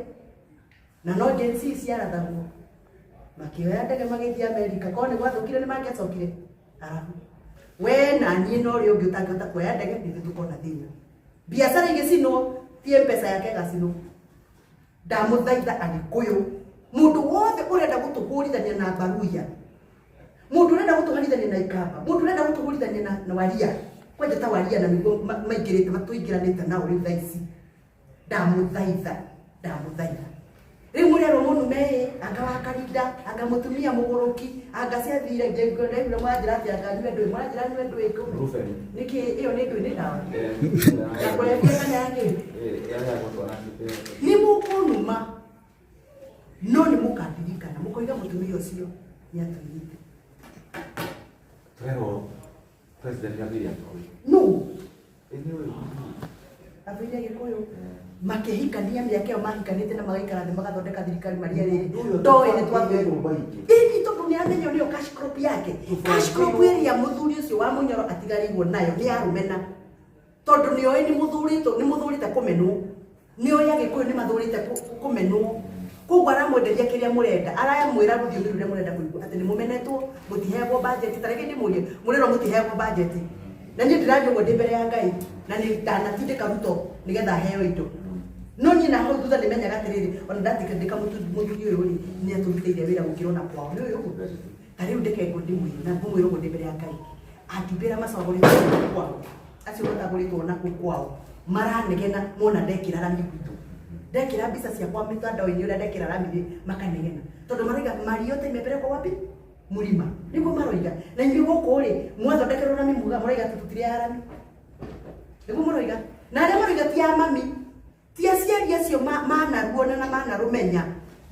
Na no Gen Z ciarathagwo makĩoya ndege magĩthiĩ Amerika. Korwo nĩ gwathũkire nĩ mangĩacokire arabu. We na niĩ na ũrĩa ũngĩ ũtangĩhota kuoya ndege nĩ ithuĩ tũkona thĩna. Biacara igĩcinwo, ti M-Pesa yake ĩgacinwo. Ndamũthaitha Agĩkũyũ, mũndũ wothe ũrenda gũtũhũrithania na Baruya, mũndũ ũrenda gũtũhũrithania na Ikamba, mũndũ ũrenda gũtũhũrithania na Waria, kwanja ta Waria na nĩguo maingĩrĩte matũingĩranĩte nao rĩu thaa ici, ndamũthaitha, ndamũthaitha. Rĩu mũrerwo mũnume ĩ, anga wa Karinda, anga mũtumia mũgũrũki, anga ciathire, ndaiguire mũranjĩra atĩ anga nyue ndũĩ, mũranjĩra nyue ndũĩ kũ? Brufen. Nĩkĩ ĩyo nĩ ndũĩ, nĩ ndawa? Ya kũrebia kana ya kĩ? Nĩ mũkũnuma, no nĩ mũkandirikana, mũkoiga mũtumia ũcio nĩ atũiyĩte. Tũrerwo president nĩ athire Agĩkũyũ. Nũ? Ĩ nĩ ũyũ. Athuri a Gĩkũyũ makĩhikania mĩaka ĩyo mahikanĩte na magaikara thĩ magathondeka thirikari marĩ erĩ, ndoĩ nĩ twathurwo. Nyũmba itũ. Ĩni tondũ nĩ aramenya nĩyo cash crop yake, cash crop ĩrĩa mũthuri ũcio wa Mũnyoro atigarĩirwo nayo nĩ yarũmena, tondũ nĩ oĩ nĩ mũthurĩtwo, nĩ mũthurĩte kũmenwo, nĩ oĩ Agĩkũyũ nĩ mathurĩte kũmenwo, koguo aramwenderia kĩrĩa mũrenda, aramwĩra rũthiomi rũrĩa mũrenda kũigua atĩ nĩ mũmenetwo, mũtiheagwo budget. Ta reke ndĩmũrie, mũrerwo mũtiheagwo budget, na niĩ ndĩraria ũguo ndĩ mbere ya Ngai, na nĩ ndanatindĩka Ruto nĩgetha aheo indo, no niĩ na hau thutha nĩ menyaga atĩrĩrĩ, ona ndatindĩka mũthuri ũyũ rĩ, nĩ atũrutĩire wĩra gũkĩra ona kwao. Nĩ ũyũ ũguo ta rĩu ndeke ngo ndĩmwĩre na ngũmwĩra ũguo ndĩ mbere ya Ngai, anjumbe arĩa macagũrĩtwo kwao, acio matagũrĩtwo na kũu kwao maranegena mona ndekĩra rami gwitũ, ndekĩra mbica ciakwa mitandao-inĩ, ũrĩa ndekĩra rami rĩ, makanegena tondũ maroiga mali yote imepelekwa wapi? Mlima. Nĩguo maroiga. Na inyuĩ gũkũ rĩ, mwathondekerwo rami muga mũroiga atĩ tũtirĩ a rami, nĩguo mũroiga. Na arĩa maroiga ti a mami, ti aciari acio manaruona na manarũmenya,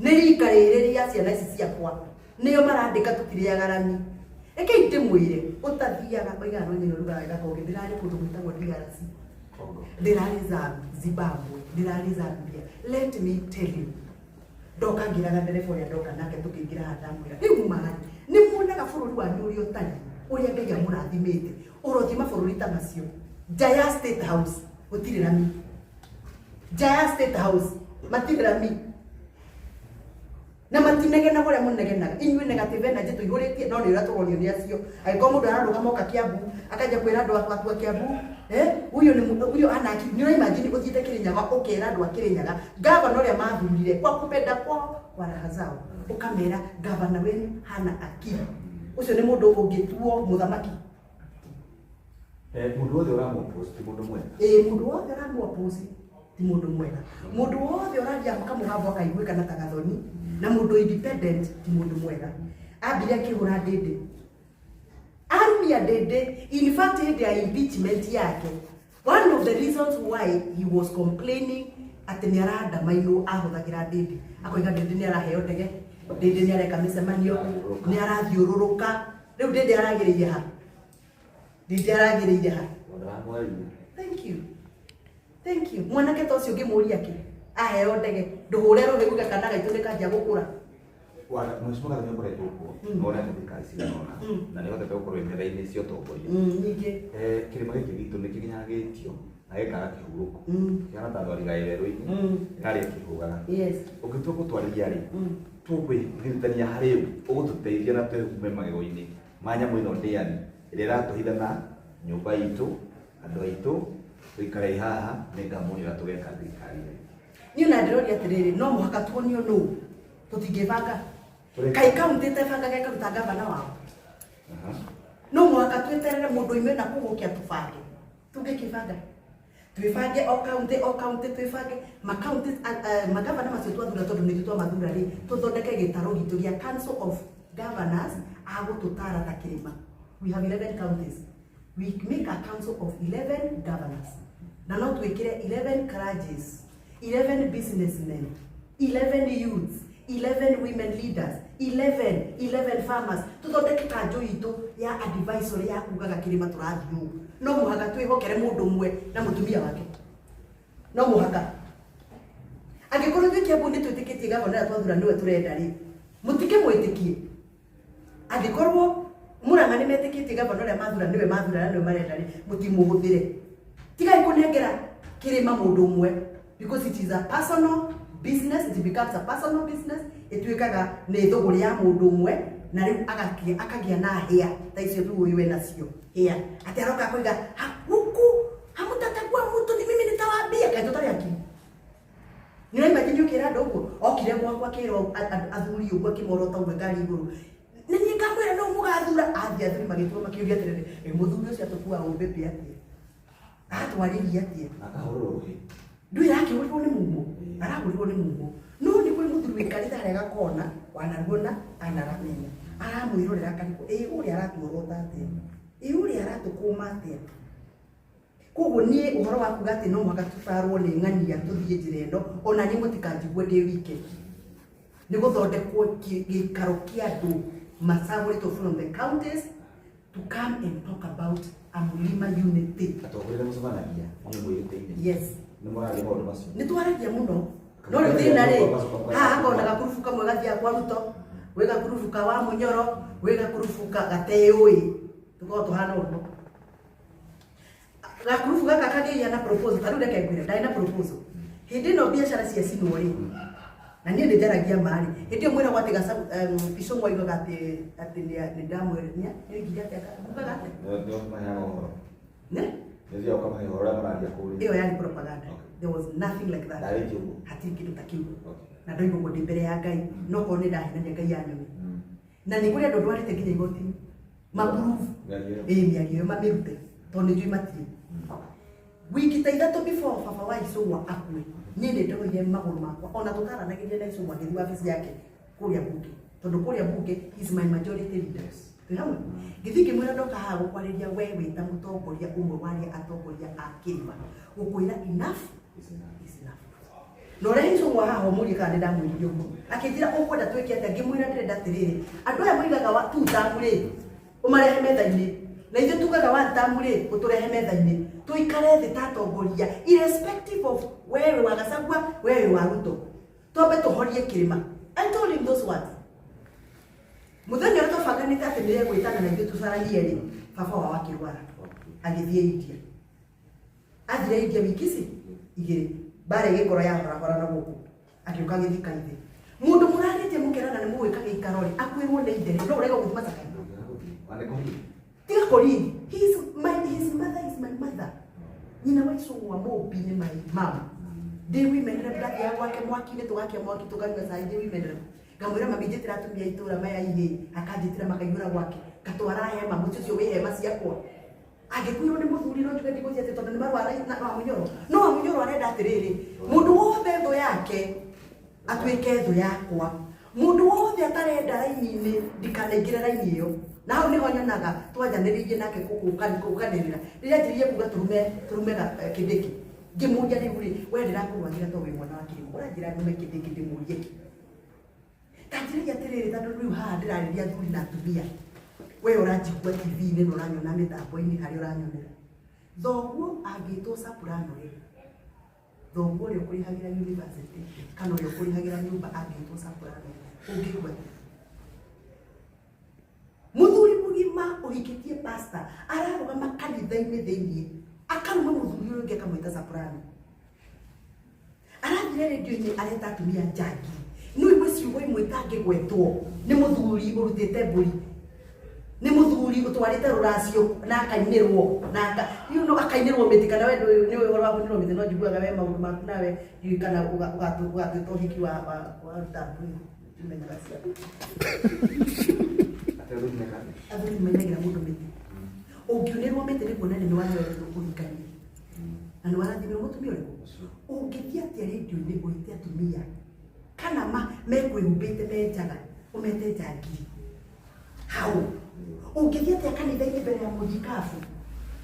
nĩ rika rĩrĩ rĩa ciana ici ciakwa nĩo marandĩka tũtirĩaga rami. Rekei ndĩmwĩre, ũtathiaga oigaga no nyina ũrugaga wega konge. Ndĩrarĩ kũndũ gwĩtagwo DRC, ndĩrarĩ Zimbabwe, ndĩrarĩ Zambia. Let me tell you, ndoka ngĩraga ndereba ũrĩa ndoka nake tũkĩingĩra haha, ndamwĩra rĩu marĩ nĩ muonaga bũrũri wanyu ũrĩa ũtariĩ, ũrĩa Ngai amũrathimĩte, ũrothiĩ mabũrũri ta macio, nja ya State House gũtirĩ rami, nja ya State House matirĩ rami na matinegena ũrĩa mũnegenaga inyuĩ. Negative energy tũihũrĩtie, no nĩ ũrĩa tũronio nĩ acio. Angĩkorwo mũndũ ararũgama oka Kiambu akanjia kwĩra andũ aku a Kiambu, huyo ni huyo ana akili, nĩ ũraimagine ũthiĩte Kĩrĩnyaga ũkera andũ a Kĩrĩnyaga gavana ũrĩa mathurire kwa kupenda kwao, kwa raha zao, ũkamera gavana wenu hana akili, ũcio nĩ mũndũ ũngĩtuo mũthamaki? Mũndũ wothe ũramũoppose ti mũndũ mwega. Ĩĩ, mũndũ wothe ũramũoppose. Ti mũndũ mwega. Mũndũ wothe ũraria kamũgambo akaiguĩka na ta gathoni na mũndũ independent ti mũndũ mwega. Ambire akĩhũra Ndĩndĩ, arumia Ndĩndĩ. In fact, hĩndĩ ya impeachment yake, one of the reasons why he was complaining atĩ nĩ arandamainwo, ahũthagĩra Ndĩndĩ, akoiga Ndĩndĩ nĩ araheo ndege, Ndĩndĩ nĩ areka mĩcemanio, nĩ arathiũrũrũka. Rĩu Ndĩndĩ aragĩrĩire ha? Ndĩndĩ aragĩrĩire ha? Ndĩramwarĩria. Thank you, thank you. Mwanake ta ũcio ũngĩmũria kĩ aheo ndege, ndũhũre rũhĩ uge kana gaitũ nĩ kanjia gũkũra. Mheshimiwa Gathoni akoretwo kuo nonete thirikari cigana ũna na nĩ hotete gũkorwo metha-inĩ cia ũtongoria. Nyingĩ. Kĩrĩma gĩkĩ gitũ nĩ kĩnyaga gĩtio na gĩkaga kĩhurũko, kĩhana ta thwariga ĩ werũ-inĩ, ĩrarĩa ĩkĩhũgaga. Ũngĩtua gũtwarĩria rĩ, tũkwĩgiritania harĩ ũ ũgũtũteithia na twĩhume magego-inĩ ma nyamũ ĩno ndĩani ĩrĩa ĩratũhitha na nyũmba itũ, andũ aitũ tũikare haha, nĩ ngamuonera tũgeka thirikari-inĩ. Niĩ na ndĩroria atĩrĩrĩ, no mũhaka tuonio nũ tũtingĩbanga. Kaĩ kaunti ĩtebangaga ĩkaruta gavana wao? No mũhaka tweterere mũndũ oime na kũu oke atũbange? Tũngĩkĩbanga, twĩbange o kaunti o kaunti, twĩbange makaunti, magavana macio twathura, tondũ nĩ ithuĩ twamathura rĩ, tũthondeke gĩtarũ gitũ gĩa council of governors agũtũtara ta kĩrĩma. We have 11 counties. We make a council of 11 governors, na no twĩkĩre 11 clergies, 11 businessmen, 11 youths, 11 women leaders, 11 farmers, tuthondeke kanjũ itũ ya advisory ya kugaga kĩrĩma tũrathiĩ ũũ. No mũhaka twĩhokere mũndũ ũmwe na mũtumia wake? No mũhaka? Angĩkorwo ithuĩ Kĩambu nĩ twĩtĩkĩtie gavana ũrĩa twathura nĩwe tũrenda rĩ, mũtikĩmwĩtĩkie. Angĩkorwo Murang'a nĩ metĩkĩtie gavana ũrĩa mathura nĩwe mathura na nĩwe marenda rĩ, mũtimũhũthĩre. Tigai kũnengera kĩrĩma mũndũ ũmwe, because it is a personal business. It becomes a personal business. Ĩtuĩkaga nĩ thũgũrĩ ya mũndũ ũmwe, na rĩu akagĩa na hĩa ta icio tu ũyũ enacio hĩa, atĩ aroka akoiga, "Huku hamutatagua mtu, ni mimi nitawaambia." Kaĩ tũtarĩ akiri? Nĩ ũraimagine ũkĩra andũ ũguo? Okire gwakwa akĩra athuri ũguo, akĩmorota ũguo ngari igũrũ, na niĩ ngamwĩra no mũgathura. Athiĩ, athuri magĩtua makĩũria atĩrĩrĩ, "Ĩ mũthuri ũcio atũkua ũmbĩmbĩ atĩa? Atwarĩria atĩa?" Akahũrwo rũhĩ. Ndũĩ arakĩhũrirwo nĩ mumo, arahũrirwo nĩ mumo. No nĩ kũrĩ mũthuri wĩikarĩte harĩa gakona wanaruona anaramenya, aramwĩrorera akarigwo, ĩ ũrĩa aratuorota atĩa? Ĩ ũrĩa aratũkũma atĩa? Koguo niĩ ũhoro wa kuga atĩ no mũhaka tũtarwo nĩ ng'ania tũthiĩ njĩra ĩno, ona niĩ mũtikanjigue ndĩ wike. Nĩ gũthondekwo gĩikaro kĩa andũ macagũrĩtwo from the counties to come and talk about a Mulima unity. Atongoria nĩ mũcemanagia nĩ mwĩrĩte-inĩ? Yes. Nĩ mũraria maũndũ macio? Nĩ twaragia mũno, no rĩu thĩna rĩ haha hakorwo na gakurubu kamwe gathiaga kwa Ruto, gwĩ gakurubu ka wa Mũnyoro, gwĩ gakurubu ka gateyũĩ, tũkorwo tũhana ũguo. Gakurubu gaka kagĩria na proposal. Ta rĩu reke ngwĩre, ndarĩ na proposal hĩndĩ ĩno biacara ciacinwo rĩ, na niĩ nĩ njaragia marĩ hĩndĩ ĩyo mwĩragwo atĩ Icũng'wa oigaga atĩ nĩ ndamwĩra nĩ oigire atĩ ugaga atĩ Nĩ ũmaheaga ũhoro? Ne? Nĩ ũthiaga ũkamahe ũhoro ũrĩa mũraria kũrĩa? Ĩyo yarĩ propaganda. There was nothing like that. Ndarĩtie ũguo? Hatirĩ kĩndũ ta kĩu. Na ndoiga ũguo ndĩ mbere ya Ngai, no korwo nĩ ndahenania, Ngai anyone. Na nĩ kũrĩ andũ ndwarĩte nginya igoti-inĩ maprove. Mĩario ĩyo. Ĩĩ, mĩario ĩyo mamĩrute, tondũ nĩ njũĩ matirĩ. Wiki ta 3 before baba wa Icũng'wa akue, niĩ nĩ ndoire magũrũ makwa ona tũkaranagĩria na Icũng'wa, ngĩthiĩ wabici yake kũrĩa bunge, tondũ kũrĩa bunge he is my majority leader. Twĩ hamwe. Ngĩthiĩ ngĩmwĩra, ndoka haha gũkwarĩria we wĩ ta mũtongoria ũmwe wa arĩa atongoria a kĩrĩma, gũkwĩra enough Is enough. is enough. Na ũrĩa Icũng'wa haha ũmũrie kana nĩ ndamwĩrire ũguo. Akĩnjĩra, ũkwenda twĩke atĩa? Ngĩmwĩra, ndĩrenda atĩrĩrĩ, andũ aya moigaga wa two term rĩ, ũmarehe metha-inĩ, na ithuĩ tugaga one term rĩ, ũtũrehe metha-inĩ, tũikare thĩ ta atongoria, irrespective of wewe wa Gachagua, wewe wa Ruto, twambe tũhorie kĩrĩma. I told him those words. Mũthenya ũrĩa twabanganĩte atĩ nĩ egwĩtana na ithuĩ tũcaragie rĩ, baba wao akĩrwara, agĩthiĩ India. Athire India wiki ici 2, mbara ĩgĩkorwo yahorahora na gũkũ, agĩũka agĩthika ithe. Mũndũ mũrarĩtie mũkerana nĩ mũgwĩka gĩikaro rĩ, akuĩrwo nĩ ithe rĩ, no ũrega gũthiĩ macakaya? Tiga kũriri. His mother is my mother. Nyina wa Icũng'wa Mũmbi nĩ my mom. Ndĩ women rep, ndathiaga gwake mwaki-inĩ, tũgakia mwaki, tũkanyua cai. Ndĩ women rep, ngamwĩra, "Mami, njĩtĩra atumia a itũra maya ihĩ." Akanjĩtĩra, makaihũra gwake, ngatwara hema, mũciĩ ũcio wĩ hema ciakwa. Angĩkuirwo nĩ mũthuri no njuge ndigũthiĩ atĩ tondũ nĩ marũa na Wamunyoro. No Wamunyoro arenda atĩrĩrĩ, mũndũ wothe thũ yake atuĩke thũ yakwa. Mũndũ wothe atarenda raini-inĩ ndikanaingĩre raini ĩyo. Na hau nĩho nyonaga twanjanĩrĩirie nake gũkanĩrĩra. Rĩrĩa anjĩrĩirie kuga tũrume tũrume Kindiki. Ngĩmũria rĩu rĩ, we ndĩrakũrũagĩra tondũ wĩ mwana wa kĩrĩma. Ũranjĩra ndume Kindiki ndĩmũrie kĩ? Ta njĩrai atĩrĩrĩ, tondũ rĩu haha ndĩrarĩria athuri na atumia. We ũranjigua TV-inĩ na ũranyona mĩtambo-inĩ harĩa ũranyonera. Thoguo angĩtwo Soprano rĩ, thoguo ũrĩa ũkũrĩhagĩra university kana ũrĩa ũkũrĩhagĩra nyũmba angĩtwo Soprano, ũngĩigua atĩa? Mũthuri mũgima ũhikĩtie pastor ararũgama kanitha-inĩ thĩiniĩ akaruma mũthuri ũyũ ũngĩ akamwĩta Soprano. Arathire rĩndiũ-inĩ areta atumia njangi. No igue ciugo imwe itangĩgwetwo nĩ mũthuri ũrutĩte mbũri. Nĩ mũthuri ũtwarĩte rũracio na akainĩrwo na aka, you know, akainĩrwo mĩtĩ kana we ndũĩ nĩ ũhoro wa kũinĩrwo mĩtĩ no njiguaga we maũndũ maku nawe ndiũĩ kana ũgatuĩka ũhiki wa wa waruta mbũri ndimenyaga ciaku. Atĩ athuri mekaga? Athuri mainagĩra mũndũ mĩtĩ. Ũngiunĩrwo mĩtĩ nĩ kuonania nĩ waheirwo ũhikania. Na nĩ warathimirwo mũtumia ũrĩkũ? Ũngĩthiĩ atĩa rĩndiũ-inĩ ũhĩte atumia kana ma mekwĩhumbĩte me njaga ũmete njangiri hau? Ũngĩthiĩ atĩa kanitha-inĩ mbere ya mũthikabu,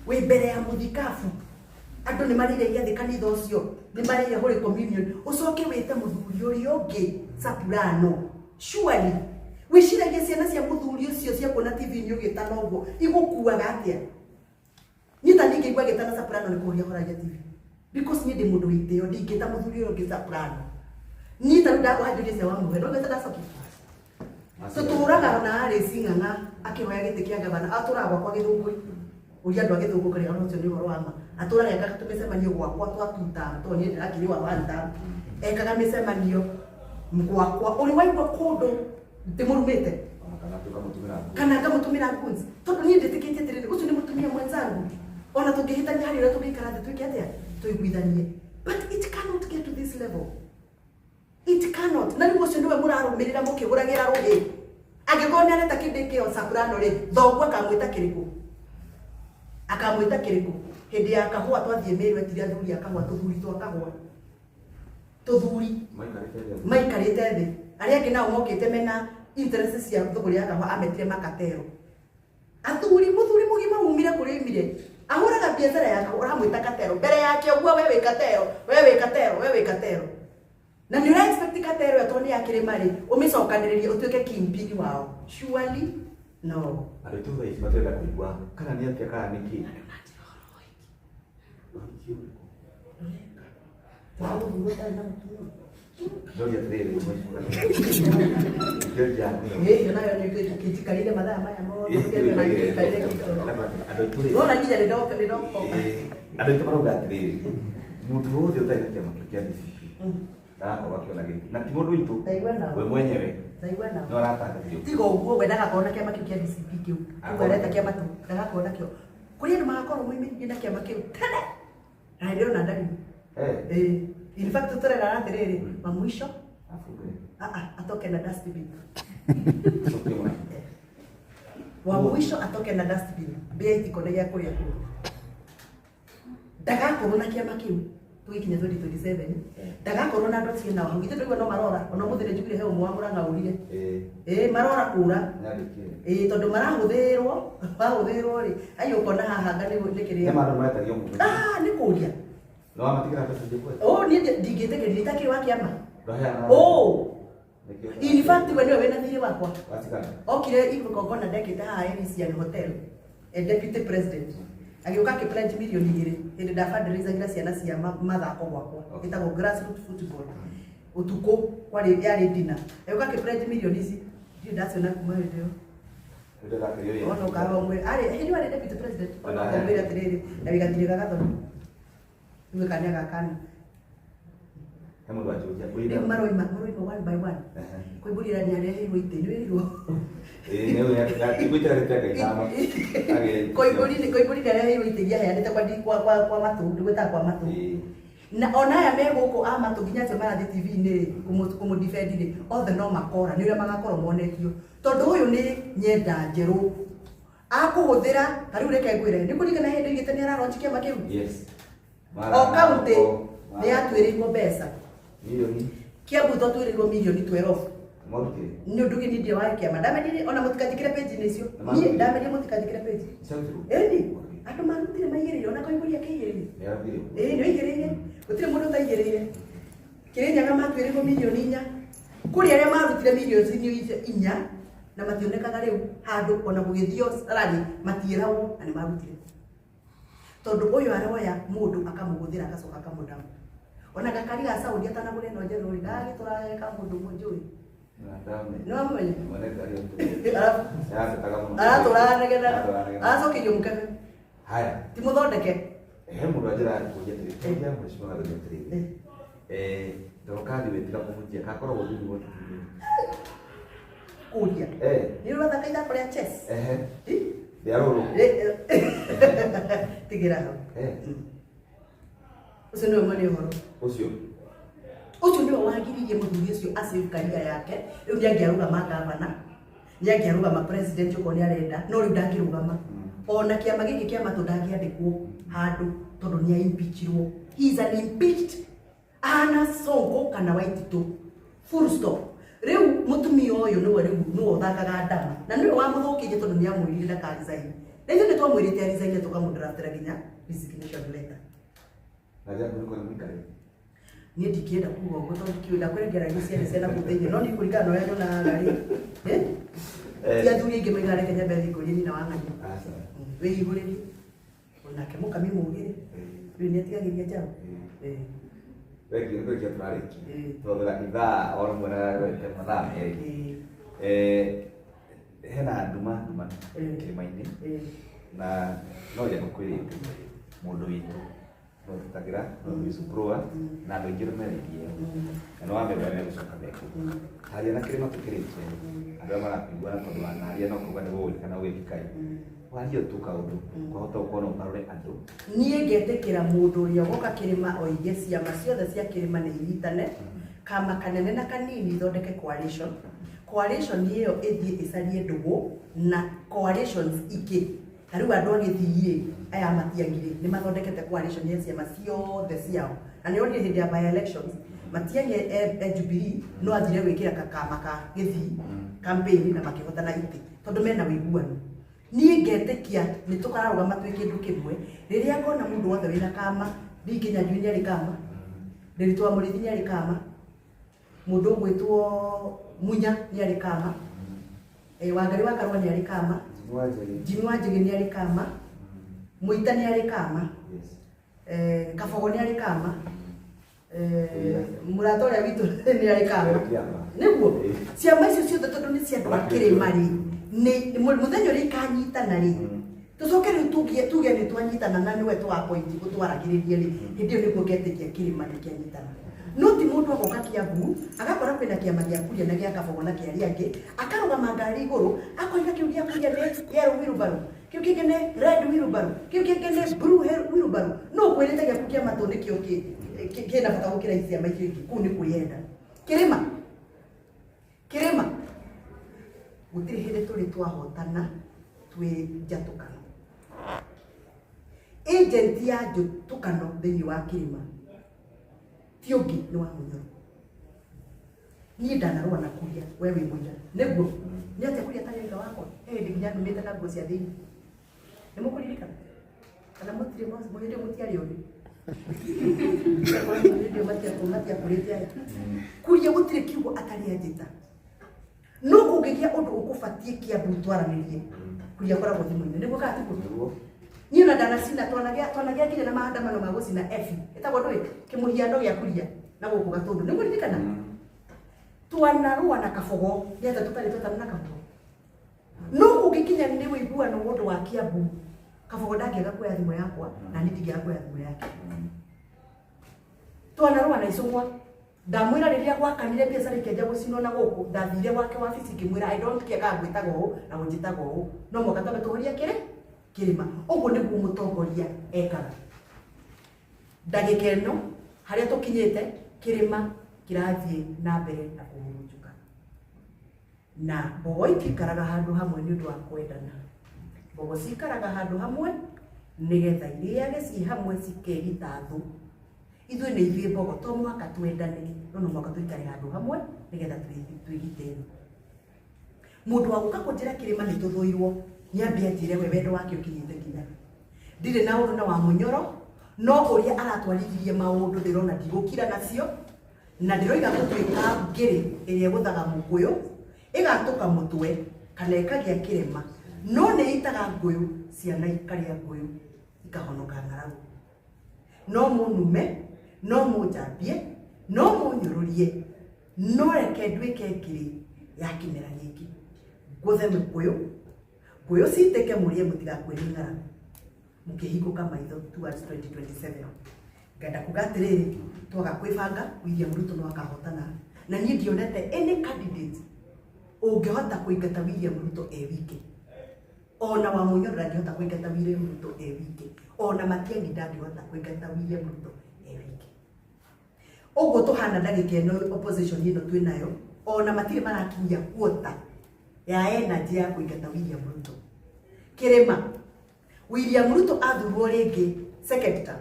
wĩ mbere ya mũthikabu, andũ nĩ marĩire gĩathĩ kanitha ũcio, nĩ marĩire Holy Communion, ũcoke wĩte mũthuri ũrĩa ũngĩ Soprano? Surely wĩciragia ciana cia mũthuri ũcio cia kuona TV-inĩ ũgĩtana ũguo igũkuaga atĩa? Niĩ ta niĩ ngĩigua agĩtana Soprano nĩ kũhoria horagia TV. Because niĩ ndĩ mũndũ wĩ itĩo, ndingĩta mũthuri ũyũ ũngĩ Soprano. Niĩ ta rĩu wanjũria cia wamũhe, no ngĩte ndacokia. Tũtũraga na Alice Ng'ang'a akĩhoya gĩtĩ kĩa gavana, atũraga gwakwa Gĩthũngũri. Ũria andũ a Gĩthũngũri kana ũcio nĩ ũhoro wa ma. Atũraga ekaga tũmĩcemanio gwakwa twa two term, tondũ niĩ ndĩrakĩrĩ wa one term. Ekaga mĩcemanio gwakwa. Ũrĩ waigua kũndũ ndĩmũrumĩte? Ona kana tũkamũtũmĩra nguo. Kana ngamũtũmĩra goons. Tondũ niĩ ndĩtĩkĩtie atĩrĩrĩ, ũcio nĩ mũtumia mwenzangu. Ona tũngĩhĩtania harĩ ũrĩa tũngĩikara thĩ twĩke atĩa? Tũiguithanie. But it cannot get to this level. It cannot. Na rĩu ũcio nĩwe mũrarũmĩrĩra mũkĩgũragĩra rũhĩ. Angĩkorwo nĩ areta kĩndĩ kĩo Soprano rĩ, thoguo akamwĩta kĩrĩkũ? Akamwĩta kĩrĩkũ? Hĩndĩ ya kahũa twathiĩ Meru etire athuri a kahũa, tũthuri twa kahũa. Tũthuri Maikarĩte thĩ. Maikarĩte thĩ. Arĩa angĩ nao mokĩte mena interest cia thũgũrĩ ya kahũa ametire makatero. Athuri, mũthuri mũgima umire kũrĩa oimire. Ahũraga biacara ya kahũa ũramwĩta katero. Mbere yake ũguo we wĩ katero, we wĩ katero, we wĩ katero. Na nĩ ũra expect katero ĩyo tondũ nĩ ya kĩrĩma rĩ, ũmĩcokanĩrĩrie ũtuĩke kingpin wao. Surely no. Andũ aitũ thaa ici matirenda kũigua kana nĩ atĩa kana nĩ kĩ. Ũhiki ũrĩkũ? Ndoria atĩrĩrĩ, ndoria Ĩĩ nayo nĩ kĩnjikarĩire mathaa maya mothe. Andũ aitũ rĩ, Wona nginya nĩ ndoka nĩ ndoka. Andũ aitũ marauga atĩrĩrĩ, mũndũ wothe ũtarĩ na kĩama kĩu kĩa DCP ndagakorwo akĩona gĩtĩ na ti mũndũ witũ Ndaigua nao. we mwenyewe Ndaigua nao. no aratangathio. Tiga ũguo we ndagakorwo na kĩama kĩu kĩa DCP kĩu. Kĩu areta kĩama tu ndagakorwo nakĩo. Kũrĩ andũ magakorwo moimĩrire na kĩama kĩu tene. Na ndĩrona ndarĩ. Eh, Eh, in fact tũrera atĩrĩrĩ, wa mwisho afunge. ah ah atoke na dustbin. Cokia mwana. Wa mwisho atoke na dustbin. Mbĩa itikona gĩa kũrĩa kũu. Ndagakorwo na kĩama kĩu tũgĩkinya 2027 ndagakorwo na andũ acio nao hau ithe ndũigua no marora ona ũmũthĩ nĩ njugire he ũmwe wa Mũrang'a ũrire. Eh, Ĩĩ marora kũra. Nĩandĩkire. Ĩĩ tondũ marahũthĩrwo mahũthĩrwo rĩ ai ũkona haha anga nĩ Nĩ kĩrĩa. maandũ maretagio mũno. Ah, nĩ kũria. No wamatigĩra mbeca ingĩkwenda. Ũ niĩ ndingĩtĩkĩria itakĩrĩ wa kĩama. Ndwaheana. Ũ Nĩkĩo. In fact we nĩwe wĩna thirĩ wakwa. Watigana. Okire igongona ndekĩte haha Elysian Hotel, deputy president agĩũka akĩ pledge 2 mirioni hĩndĩ nda fundraisagĩra ciana cia mathako gwakwa. Okay. Ĩtagwo grassroots football ũtukũ kwarĩ yarĩ dinner, agĩũka akĩ pledge mirioni ici ndirĩ ndaciona kuma hĩndĩ ĩyo. Nĩ ndakĩrio yeye. Ona ũkaga ũmwĩre arĩ hĩndĩ ĩyo arĩ deputy president ona Ona ũkamwĩra atĩrĩrĩ na wĩgatire gagathoni uge kana nĩagakana. He mũndũ wanjũria. Rĩu maroima one by one. Ehe. Koimbũrĩra nĩ areheirwo itĩ nĩ wĩrirwo. Ĩĩ nĩ ũyũ yatigwĩte ithano. Koimbũri nĩ areheirwo itĩ iria aheanĩte kwa kwa kwa kwa matũ ndĩgwĩtaga kwa matũ. Ĩĩ. Na ona aya me gũkũ a matũ nginya acio marathiĩ TV-inĩ rĩ kũmũ defend rĩ othe no makora nĩ ũrĩa magakorwo monetio tondũ ũyũ nĩ nyenda njerũ. Akũhũthĩra ta rĩu reke ngwĩre nĩ kũringana hĩndĩ igĩte nĩ araronji kĩama kĩu. Yes. O kaunti nĩ yatuĩrĩirwo mbeca. Milioni. Kiambu twatuĩrĩirwo milioni 12. Marutire. Nĩ ũndũ gĩ niĩ wa kĩama ndamenyire ona mũtikanjĩkĩre page-inĩ icio. Na marutire. Niĩ ndamenyire mũtikanjĩkĩre page. Ciarutirwo? Ĩni andũ marutire maigĩrĩire ona Koimbũri akĩigĩrĩire. Nĩ arutire. Ĩĩ nĩ oigĩrĩire. Gũtirĩ mũndũ ũtaigĩrĩire. Kĩrĩnyaga matuĩrĩirwo milioni 4. Kũrĩ arĩa marutire milioni 4 na mationekaga rĩu handũ ona gũgĩthio rari matiĩragwo na nĩ marutire. Tondũ ũyũ aroya mũndũ akamũhũthĩra agacoka akamũdama. Ona gakari ga Saudi atanagũra ĩno njerũ rĩ ndagagĩtũraga ka mũndũ ũmwe njũĩ. Nĩ wamũmenya? Mwene ngari ĩyo. Arabu Yaratetaga mũno. aratũraga nĩgetha Aratũraga nĩgetha. aracokeirio mũkebe Haya. ti mũthondeke. He mũndũ anjĩra kũria atĩrĩ, kũria mheshimiwa Gathoni atĩrĩrĩ. Ndorokathi we tiga kũhunjia kakoragwo thĩinĩ wa ũteti-inĩ. Kũria. Nĩ ũrathaka ithako rĩa chess? Ehe. Ĩ? Rĩa rũrũ. Tigĩra hau. Ũcio nĩwe mwene ũhoro. Ũcio. Ũcio nĩwe wagiririe mũthuri ũcio asave career yake. Rĩu nĩ angĩarũgama gavana, nĩ angĩarũgama president okorwo nĩ arenda, no rĩu ndangĩrũgama. Ona kĩama gĩkĩ kĩa matũ ndangĩandĩkwo handũ tondũ nĩ aimpeachirwo. He is an impeached ahana Sonko kana Waititu. Full stop. Rĩu mũtumia ũyũ nĩwe rĩu nĩwe ũthakaga ndama na nĩwe wamũthũkĩrie tondũ nĩ amwĩrire ndaka resign. Na ithuĩ nĩ twamwĩrĩte a resign tũkamũdraftĩra nginya resignation letter. Na njĩra kũrĩ kũrĩa mũikare. Niĩ ndingĩenda kuga ũguo tondũ ndikĩũĩ ndakwĩra ndiaragia ciana ciana kũu thĩinĩ no niĩ kũringana na ũrĩa nyonaga rĩ, ti athuri aingĩ maigaga reke nyambe thiĩ ngũrie nyina wa ng'ania. Aca. Wĩihũrĩrie. Onake mũkami mũgĩ rĩ, rĩu nĩ atigagĩria njaũ. Thengiũ nĩ kũrĩkia tũrarĩkia. Tũhũthĩra ithaa o rĩmwe na mathaa 2. Hena nduma nduma kĩrĩma-inĩ na no ũrĩa ngũkwĩrĩte mũndũ witũ no tũtagĩra no whistleblower na andũ aingĩ nĩmerĩtie na nĩ wamenda megũcoka mekũ. Haria na kĩrĩma tũkĩrĩkia andũ arĩa marakũigua na tondũ wanaria no kuga nĩ gũgwĩka na gũgĩka warie tu kaũndũ kwahota gũkorwo no ũgarũre andũ. Niĩ ngetĩkĩra mũndũ ũrĩa ũgoka kĩrĩma oige ciama ciothe cia kĩrĩma nĩ inyitane kama kanene na kanini ithondeke coalition. Coalition ĩyo ĩthiĩ ĩcarie ndũgũ na coalitions ingĩ. Ta rĩu andũ a Gĩthii rĩ, aya Matiang'i rĩ, nĩ mathondekete coalition ya ciama ciothe ciao. Na nĩ onire hĩndĩ ya by elections, Matiang'i e Jubilee no athire gwĩkĩra kama ka Gĩthii campaign na makĩhotana itĩ tondũ mena ũiguano. Niĩ ngetĩkia nĩ tũkararũgama twĩ kĩndũ kĩmwe rĩrĩa ngona mũndũ wothe wĩna kama, Lee Kinyanjui nĩ arĩ kama, Ndiritu wa Mũrĩithi nĩ arĩ kama, mũndũ ũgwĩtwo Munya nĩ arĩ kama, Wangari wa Karũa nĩ arĩ kama, Jimmy Wanjigi nĩ arĩ kama, Mũita nĩ arĩ kama, Kabogo nĩ arĩ kama, mũrata ũrĩa witũ nĩ arĩ kama. Nĩguo ciama icio ciothe tondũ nĩ cia andũ a kĩrĩma rĩ, nĩ mũthenya ũrĩa ikanyitana rĩ, tũcoke rĩu tuge nĩ twanyitana na nĩwe tũappoint ũtwaragĩrĩrie rĩ, hĩndĩ ĩyo nĩguo ngetĩkia kĩrĩma nĩ kĩanyitana. No ti mũndũ agoka Kiambu agakora kwĩna kĩama gĩa Kuria na gĩa Kabogo na kĩa arĩa angĩ, akarũgama ngari igũrũ akoiga kĩu gĩa Kuria nĩ yellow wheelbarrow, kĩu kĩngĩ nĩ red wheelbarrow, kĩu kĩngĩ nĩ blue wheelbarrow. No ũkwĩrĩte gĩaku kĩa matũ nĩkĩo kĩna bata gũkĩra ciama icio ingĩ. Kũu nĩ kwĩyenda. Kĩrĩma, kĩrĩma gũtirĩ hĩndĩ tũrĩ twahotana twĩ njatũkano. Agent ya njatũkano thĩinĩ wa kĩrĩma ti ũngĩ nĩ wa Mũnyoro. Niĩ ndanarũa na Kuria, we wĩ mũira. Nĩguo nĩ atĩa Kuria atarĩ ithe wakwa? He hĩndĩ nginya ndumĩte na nguo cia thĩinĩ. Nĩ mũkũririkana? Kana mũtirĩ hĩndĩ ĩyo mũtiarĩ oru? Hĩndĩ ĩyo matiakũrĩte aya. Kuria gũtirĩ kiugo atarĩ anjĩta. No kũngĩgĩa ũndũ ũkũbatiĩ Kiambu twaranĩrie, Kuria akoragwo thimũ-inĩ. Nĩguo kana tiguo? Nĩguo. Niĩ ona ndanacina, twanagia nginya na maandamano ma gũcina Efi. Ĩtagwo ndũĩ? Kĩmũhiano gĩa Kuria na gũkũ Gatũndũ. Nĩguo ririkana? Twanarũa na Kabogo, nĩ atĩa tũtarĩ twetana na Kabogo? No kũngĩkinya nĩ ũiguano wa ũndũ wa Kiambu, Kabogo ndangĩaga kuoya thimũ yakwa na niĩ ndingĩaga kuoya thimũ yake. Twanarũa na Icũng'wa. Ndamwĩra rĩrĩa gwakanire biacara ikĩanjia gũcinwo na gũkũ, ndathire gwake wabici ngĩmwĩra I don't care kana ngwĩtaga ũũ na gũnjĩtaga ũũ, no mũhaka twambe tũhorie kĩrĩma. Ũguo nĩguo mũtongoria ekaga. Ndagĩka ĩno harĩa tũkinyĩte, kĩrĩma kĩrathiĩ na mbere na kũhurunjũka. Na mbogo itikaraga handũ hamwe nĩ ũndũ wa kwendana. Mbogo cikaraga handũ hamwe nĩgetha irĩage ciĩ hamwe cikegita thũ. Ithuĩ nĩ ithuĩ mbogo, to mũhaka twendane, no no mũhaka tũikare handũ hamwe nĩgetha twĩgite thũ. Mũndũ wa gũka kũnjĩra kĩrĩma nĩ tũthũirwo, nĩambe anjĩre we wendo wake ũkinyĩte nginya. Ndirĩ na ũru na wa Mũnyoro, no ũrĩa aratwarithirie maũndũ ndĩrona ndigũkira nacio, na ndĩroiga gũtuĩka ngĩrĩ ĩrĩa ĩgũthaga mũkũyũ, ĩgatũka mũtwe kana ĩkagĩa kĩrema, no nĩ ĩitaga ngũyũ, ciana ikarĩa ngũyũ ikahonoka ng'aragu. No mũnume, no mũnjambie, no mũnyũrũrie, no reke nduĩke ngĩrĩ ya kĩmera gĩkĩ. Ngũthe mĩkũyũ, ngũyũ citĩke mũrĩe mũtigakue nĩ ng'aragu. Mũkĩhingũka maitho towards 2027. Ngenda kuga atĩrĩrĩ, twaga kwĩbanga, William Ruto no akahotana. Na niĩ ndionete any candidate ũngĩhota kũingata William Ruto e wike. Ona wa Mũnyoro ndangĩhota kũingata William Ruto e wike. Ona Matiang'i ndangĩhota kũingata William Ruto e wike. Ũguo tũhana ndagĩka ĩno opposition ĩno twĩ nayo, ona matirĩ marakinyia quota ya energy ya kũingata William Ruto. Kĩrĩma, William Ruto athurwo rĩngĩ second term,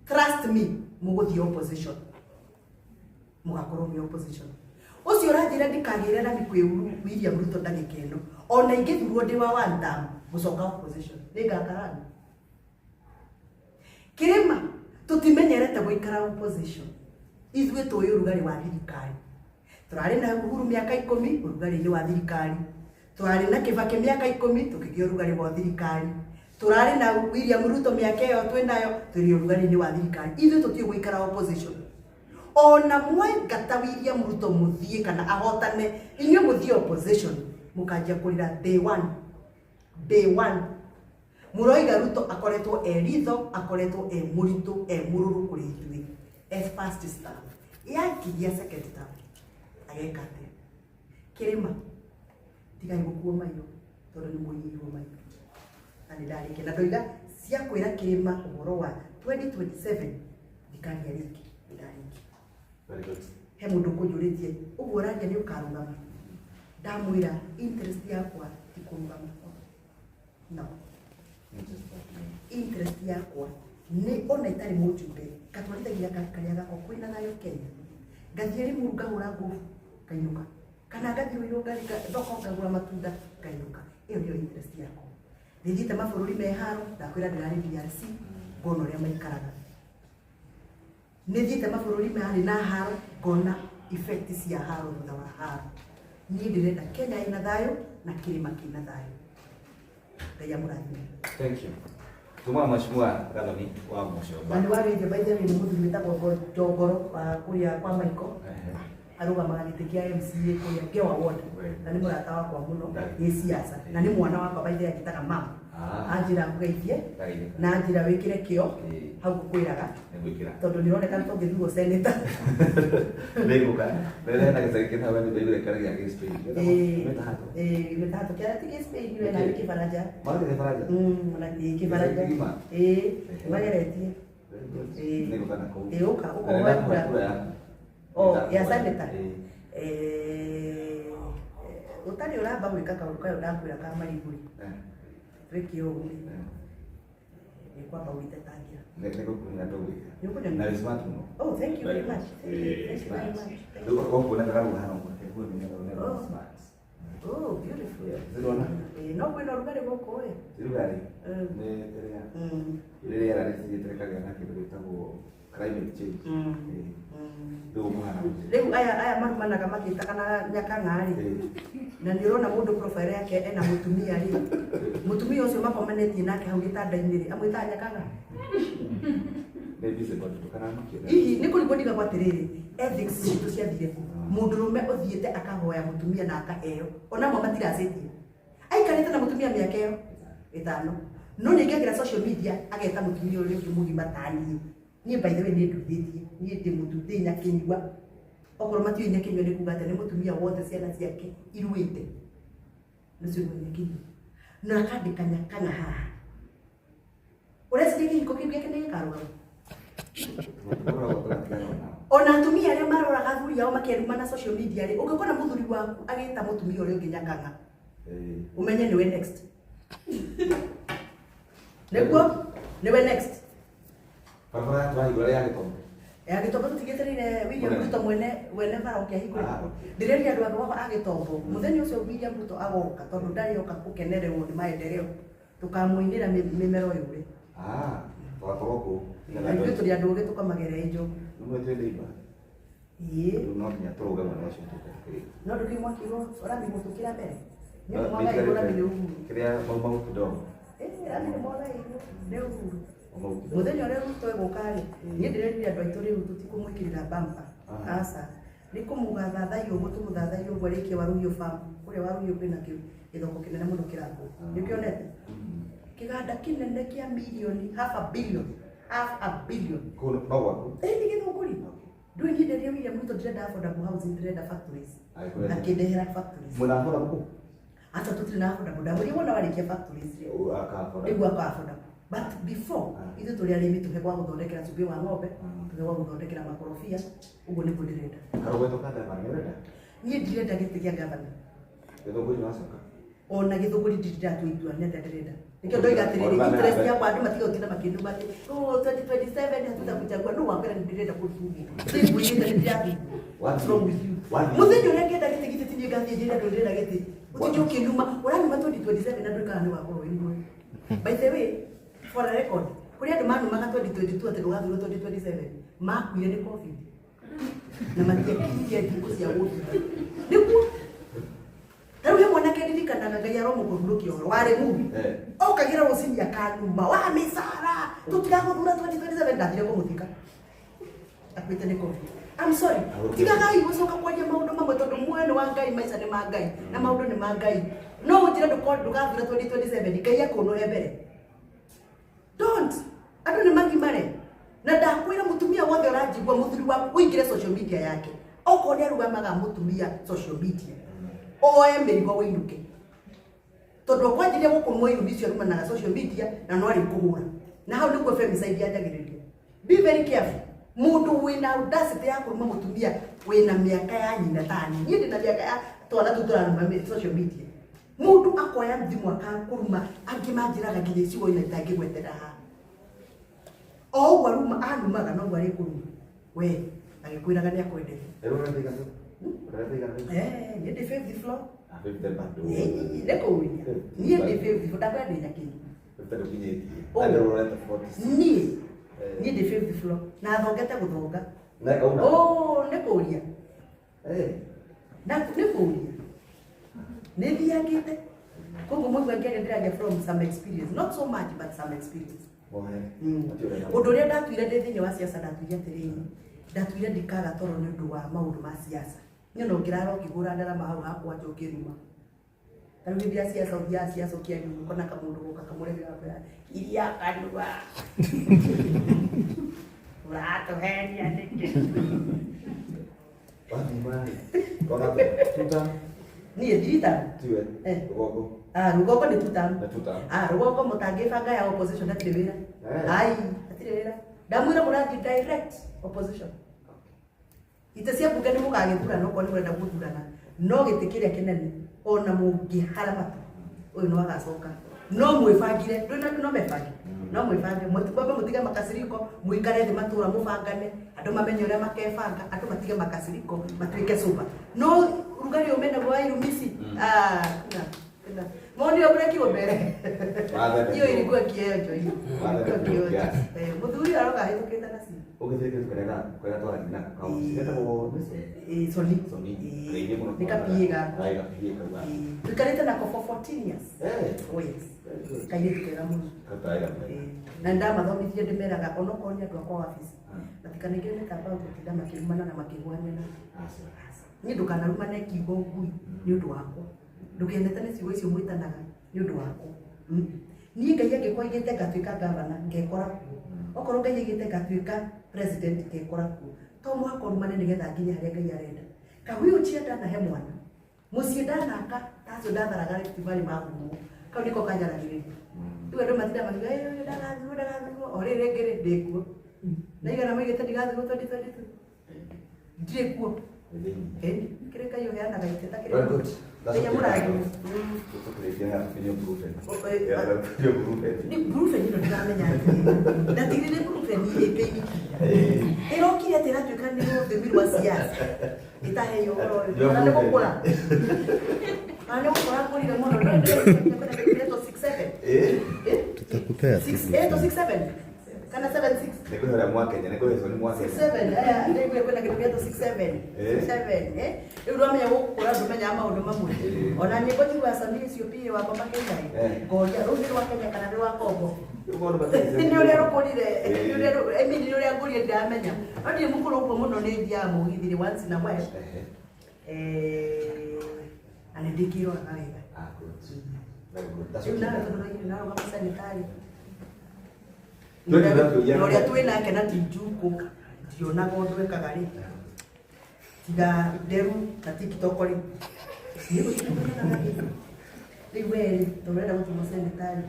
trust me, mũgũthiĩ opposition. Mũgakorwo mwĩ opposition. Ũcio ũranjĩra ndikagĩre rami kwĩ William Ruto ndagĩka ĩno, ona ingĩthurwo ndĩ wa one term, ngũcoka opposition. Nĩngaka rami. Kĩrĩma, tũtimenyerete gũikara opposition. Ithuĩ tũĩ ũrugarĩ wa thirikari. Tũrarĩ na Uhuru mĩaka 10 ũrugarĩ-inĩ wa thirikari. Tũrarĩ na Kibaki mĩaka 10 tũkĩgĩa ũrugarĩ wa thirikari. Tũrarĩ na William Ruto mĩaka ĩyo twĩ nayo tũrĩ ũrugarĩ-inĩ wa thirikari. Ithuĩ tũtiũĩ gũikara opposition. Ona mwaingata William Ruto mũthiĩ kana ahotane, inyuĩ mũthiĩ opposition, mũkanjia kũrĩra day one. Day one. Mũroiga Ruto akoretwo e ritho, akoretwo e mũritũ, e mũrũrũ kũrĩ ithuĩ. E first term. Yakinyia second term, ageka atĩa? Kĩrĩma, tigai gũkuo maitho, tondũ nĩ mũiyĩirwo maitho. Na nĩ ndarĩkia. Na ndoiga cia kwĩra kĩrĩma ũhoro wa 2027 ndikaria rĩngĩ, nĩ ndarĩkia. Very good. He mũndũ ũkũnjũrĩtie, ũguo ũraria nĩ ũkarũgama? Ndamwĩra interest yakwa ti kũrũgama. No. Interest yakwa nĩ ona itarĩ mũjumbe, ngatwarithagia karĩa gakwa kwĩna thayũ Kenya. Ngathiĩ Limuru ngahũra ngubu, ngainũka. Kana ngathiĩ Ruiru thoko ngagũra matunda, ngainũka. Ĩyo nĩyo interest yakwa. Nĩthiĩte mabũrũri me haro, ndakwĩra ndĩrarĩ DRC, ngona ũrĩa maikaraga. Nĩthiĩte mabũrũri marĩ na haro, ngona effect cia haro thutha wa haro. Niĩ ndĩrenda Kenya ĩna thayũ na kĩrĩma kĩna thayũ. Ngai amũrathime. Thank you. Tuma Mheshimiwa Gathoni wa Mũcomba. Na nĩ warĩtie by the way nĩ mũthuri wĩtagwo Njongoro wa kũrĩa kwa Maiko. Arũgamaga gĩtĩ kĩa MCA kũrĩa Ngewa Ward. Na nĩ mũrata wakwa mũno gĩ siasa. Na nĩ mwana wakwa by the way anjĩtaga mama. Anjĩra ngũgeithie na anjĩra wĩkĩre kĩo hau ngũkwĩraga. Tondũ nĩ ũroneka nĩ tũngĩthurwo senator. Nĩngũka. Mbere na gĩcagi kĩna we nĩ ndaiguire kĩaragia gĩ Spain. Mĩtahatũ. Mĩtahatũ kĩara ti gĩ Spain we na nĩ kĩbaranja. Marĩ kĩbaranja? Ona ĩ kĩbaranja. Gĩcagi kĩgima? Ĩ, mageretie. Very good. Ĩ. Nĩngũka na kũu. Ĩ, ũka, ũka Na ũhoe nĩndakũhe kura. kura yaku. Oh, ya senator. Ĩ. Ũtarĩ ũramba gwĩka kaũndũ kayũ ndakwĩra ka marigũ-rĩ. Twĩke ũguo. Nĩ kwamba gwĩtetangĩra. Nĩ gũkuona ndũgwĩka. Nĩ ũkũnyonia? Na wĩ smart mũno. Oh, thank you very much. Thank you, thank you very much. Thank Rĩu you. okorwo kuona karauga hana ũguo, nĩguo nĩ nĩ Oh. smart. Oh, beautiful. Yeah, zirona? No kwĩna ũrugarĩ gũkũ ĩ. Rugarĩ. Nĩ rĩrĩa rĩrĩa rĩera rĩthiĩte rĩkagĩa na kĩndũ gĩtagwo climate change. Rĩu ũkũhana gũtirĩ. Rĩu aya marumanaga magĩtaga na nyakang'a rĩ. Na nĩ ũrona mũndũ profile yake ena mũtumia rĩ. Mũtumia ũcio makomanĩtie nake hau gĩtanda-inĩ rĩ, amwĩtaga nyakang'a. Nĩ busy bado ndũkanamakie. Hihi nĩ kũrigwo ndigagwo atĩrĩrĩ, ethics citũ ciathire kũ? Mũndũrũme ũthiĩte akahoya mũtumia na akaheo, ona amwe matiracĩtie. Aikarĩte na mũtumia mĩaka ĩyo 5. No nĩ aingagĩra social media ageta mũtumia ũrĩa ũngĩ mũgima ta niĩ. Niĩ by the way nĩ nduthĩtie, niĩ ndĩ mũtu, ndĩ nyakĩnyua. Okorwo matiũĩ nyakĩnyua nĩ kuga atĩ nĩ mũtumia wothe ciana ciake iruĩte. Ũcio nĩ nyakĩnyua. Na akandĩka nyakang'a haha. Ũreciria kĩhiko kĩu gĩake nĩ gĩkarũgama? Ona atumia arĩa maroraga athuri ao makĩruma na social media rĩ, ũngĩkora mũthuri waku agĩta mũtumia ũrĩa ũngĩ nyakang'a, ũmenye nĩwe next. Nĩguo nĩwe next. Barabara tũrahingũra ya Gĩtombo. Ya Gĩtombo tũtigĩtĩrĩire William Mũnene. Ruto mwene wene bara oke ahingũre. Ah, okay. Ndĩreria andũ akwa a Gĩtombo mũthenya ũcio William Ruto agoka tondũ ndarĩ oka gũkenererwo nĩ maendeleo tũkamũinĩra mĩmero yũre. Ah, tũgakorwo kũu. Na ithuĩ tũrĩ andũ ũgĩ tũkamagerea injogu. Nĩ mwĩ twĩ neighbor. Ĩĩ. Rĩu no nginya tũrũge mwena ũcio tũke. No ndũkĩ mwaki ũrami mũtũkĩra mbere. Nĩ mwana igũra nĩ Uhuru. Kĩrĩa mau mau kidogo. Eh, rami nĩ mwana igũrũ nĩ Uhuru. Mau mau kidogo. Mũthenya ũrĩa Ruto egũka rĩ, niĩ ndĩrerire andũ aitũ rĩu tũtikũmwĩkĩrĩra bampa. Ah. Aca. Nĩ kũmũgathathaia ũguo tũmũthathaia ũguo arĩkie Waruhiũ farm. Kũrĩa Waruhiũ kwĩna gĩthoko kĩnene mũno kĩrakwo. Ah. Nĩ ũkĩonete? Kĩganda kĩnene kĩa mirioni half a billion. Half a billion. Kũu no gwaku. Ĩĩ nĩ gĩthũngũri. Ndũĩ niĩ nderia William Ruto ndĩrenda affordable housing, ndĩrenda factories. Agĩkũrehera. Akĩndehera factories. Mwĩna affordable kũu? Aca tũtirĩ na affordable. Ndamwĩrire wona warĩkia factories rĩ, Aka affordable. nĩguo aka affordable. But before Ah. ithuĩ tũrĩ arĩmi tũhe gwa gũthondekera cumbĩ wa ng'ombe, Ah. tũhe gwa gũthondekera makorobia, ũguo nĩguo ndĩrenda. Karũgwetho ka gavana nĩ ũrenda? Niĩ ndirenda gĩtĩ kĩa gavana. Gĩthũngũri wacoka. Ona gĩthũngũri ndirĩ ndatua itua nĩ atĩa ndĩrenda. Nĩkĩo ndoiga atĩrĩrĩ, Ona interest nawe. yakwa andũ matige gũtinda makĩnduma atĩ, oh, 2027 hatutakuchagua, nũ wakwĩra nĩ ndĩrenda gũthurwo. Nĩngwĩrĩte nĩ ndĩrathurwo. What's wrong with you? Wathi. Mũthenya ũrĩa ngenda gĩtĩ githĩ ti niĩ ngathiĩ njĩre andũ ndĩrenda gĩtĩ. Ũtinde ũkĩnduma, ũranuma 2027 na ndũĩ kana nĩ ũgakorwo wĩ muoyo. By the way, for a record, kũrĩ andũ manumaga 2022 atĩ ndũgathurwo 2027, makuire nĩ COVID. Na matiakinyirie thikũ cia gũthura. Nĩguo ta rĩu he mwanake ndirikanaga Ngai aromũkũhurũkia ũhoro warĩ mũru. Eh. Okagĩra rũcinĩ akanuma wa mĩcara tũtigagũthura 2027 ndathire kũmũthika akuĩte nĩ COVID. I'm sorry. Ahurũkio. Tigagai gũcoka kwaria maũndũ mamwe tondũ muoyo nĩ wa Ngai, maica nĩ ma Ngai na maũndũ nĩ ma Ngai. No ũnjĩre ndũgathura 2027 Ngai akũnũhe mbere. Don't. Andũ nĩ magimare. Na ndakwĩra mũtumia wothe ũranjigua mũthuri waku ũingĩre social media yake. Okorwo nĩ arugamaga mũtumia social media. Oe mĩrigo wĩinũke. Tondũ kwanjirie gũkũnwo irumi icio arumanaga social media na no arĩ kũhũra. Na hau nĩkuo femicide yanjagĩrĩria. Be very careful. Mũndũ wĩna audacity ya kũruma mũtumia wĩna mĩaka ya nyina ta niĩ. Niĩ ndĩna mĩaka ya twana tũu tũraruma social media. Mũndũ akoya thimũ akakũruma angĩ manjĩraga nginya icigo-inĩ itangĩgwetera haha. O ũguo aruma anumaga noguo arĩkũruma. We agĩkwĩraga nĩ akwendete. Rĩu ũrenda igana? Ũrenda igana? Eh, niĩ ndĩ fifth floor. Ah, fifth bado. Ĩĩ, nĩ kũũria. Niĩ ndĩ fifth floor, ndakwĩra ndĩ Nyakinyi. Fifth ndũkinyĩtie. Ũũ. Andũ ũrenda 46. Niĩ Eh. niĩ ndĩ fifth floor na thongete gũthonga. Na kauna. Oh, nĩ kũũria. Eh. Na nĩ kũũria. Nĩ thiangĩte. Koguo mũigua ngĩaria ndĩraria from some experience. Not so much but some experience. Mohe. Mm. Ati ũrenda. Ũndũ ũrĩa ndatuire ndĩ thĩinĩ wa siasa ndatuire atĩrĩrĩ, ndatuire ndikaga toro nĩ ũndũ wa maũndũ ma siasa. Niĩ no ngĩrara ũkĩgũra ndarama hau hakwa nja ũkĩruma. Ta rĩu hĩndĩ ya siasa ũthiaga siasa ũkĩaria ũkona kamũndũ goka kamũrehera gakwĩra iria kanua. Ũratũhenia nĩkĩ? Wathiĩ marĩ. Kona tuta Niĩ ndirita. tiwe. Eh. Rũgongo. Ah, rũgongo nĩ tuta. Na tuta. Ah, rũgongo mũtangĩbanga ya opposition hatirĩ wĩra. Eh. Ai, hatirĩ wĩra. Ndamwĩra mũrathiĩ direct opposition. Itĩ cia mbunge nĩ mũgagĩthurana okorwo nĩ mũrenda gũthurana no gĩtĩ kĩrĩa kĩnene ona mũngĩhara matu ũyũ no agacoka no mwĩbangire ndũĩ na andũ no mebange no mwĩbange mwambe mũtige makasiriko mũikare thĩ matũra mũbangane andũ mamenye ũrĩa makebanga andũ matige makasiriko matuĩke sober no rugarĩ ũyũ menaguo wa irumi ici ah, kuna kuna monire mũrekiwo mbere Wathende hiyo ilikuwa kionjo hiyo Wathende ilikuwa kionjo kiasi. eh mũthuri aroka ahĩtũkĩte na simu. Ũgĩthiĩ kĩndũ kĩrĩa kĩrĩa twaragia nako kau. Getagwo nĩ Sony. Eh, Sony. Sony. Eh, Kaingĩ mũno. nĩ kapie gakwa. Ai kapie kau. Tuikarĩte nako for 14 years. Eh. Oh yes. Kairĩtu kega mũno. Kataira. Eh, na ndamathomithia ndĩmeraga onokorwo nĩ andũ akwa wabici Mm. matikanengere mĩtambao gũtinda makĩrumana na makĩgwanĩra. Aca. Niĩ ndũkanarumane kiugo ngui nĩ ũndũ wakwa. Ndũkenetane ciugo icio mwĩtanaga nĩ ũndũ wakwa. Mm. Niĩ Ngai angĩkorwo aigĩte ngatuĩka gavana ngekora kuo. Okorwo Ngai aigĩte ngatuĩka president ngekora kuo. To mũhaka ũrumane nĩgetha nginye harĩa Ngai arenda. Ka wheelchair ndanahe mwana. Mũciĩ ndanaka ta acio ndatharaga Rift Valley mahumwo. Kau nĩko kanjaragĩrĩria. Rĩu andũ matinda makiuga "Ĩ, ũyũ ndagathurwo ndagathurwo o rĩrĩ rĩngĩ rĩ ndĩkuo. Na igana maigĩte ndigathurwo 2022. Ndirĩ kuo. Thĩinĩ. Ĩni. Kĩrĩ Ngai ũheanaga iteta kĩrĩ Very good. That's Kĩrĩa okay. mũrathi. Tũkũrĩkia na opinion proven. Oh, eh, Yeah, opinion proven. Nĩ brufen ĩno ndiramenya atĩrĩrĩ. Na tigĩrĩre brufen ĩ painkiller. Ĩrokire atĩ ĩratuĩka nĩ rũthiomi rwa siasa. Ĩtaheyo ũhoro ũyũ. Kana nĩ gũkũra. Kana nĩ gũkũra ngũrire mũno. No ndĩrenda kĩretwo 67. Eh? Eh? Tutakupea tu. 68 or 67? Kana 76? Nĩ kwĩna ũrĩa Mwakenya, nĩ kwĩna nĩ Mwakenya. 67 aya nĩguo kwĩna kĩndũ gĩetwo 67 Eh. 67 eh rĩu ndwamenya gũkũra ndũmenyaga maũndũ mamwe Eh. ona nyĩmbo njiguaga Samiri ũcio PA wakwa makĩina rĩ Eh. ngoria rũu nĩ rwa Kenya kana nĩ rwa Kongo Rĩu maũndũ matirĩ nĩ ũrĩa rũkũrire Eh. nĩ ũrĩa I mean, nĩ ũrĩa ngũrire ndiramenya no ndirĩ mũkũrũ ũguo mũno nĩ thiaga mũgithi rĩ once in a while Ehe. eh na nĩ ndĩkĩroraga wega Ah, good. Very good. That's rĩu okay. nawe tondũ raigire narũgama sanitari Twende ndakũria. na ũrĩa twĩ nake na ti njukũ ndionaga ũndũ ekaga rĩ tiga nderu na tiktok rĩ niĩ gũtirĩ ũndũ nyonaga gĩko. Rĩu we rĩ tondũ ũrenda gũtũmwo sanitari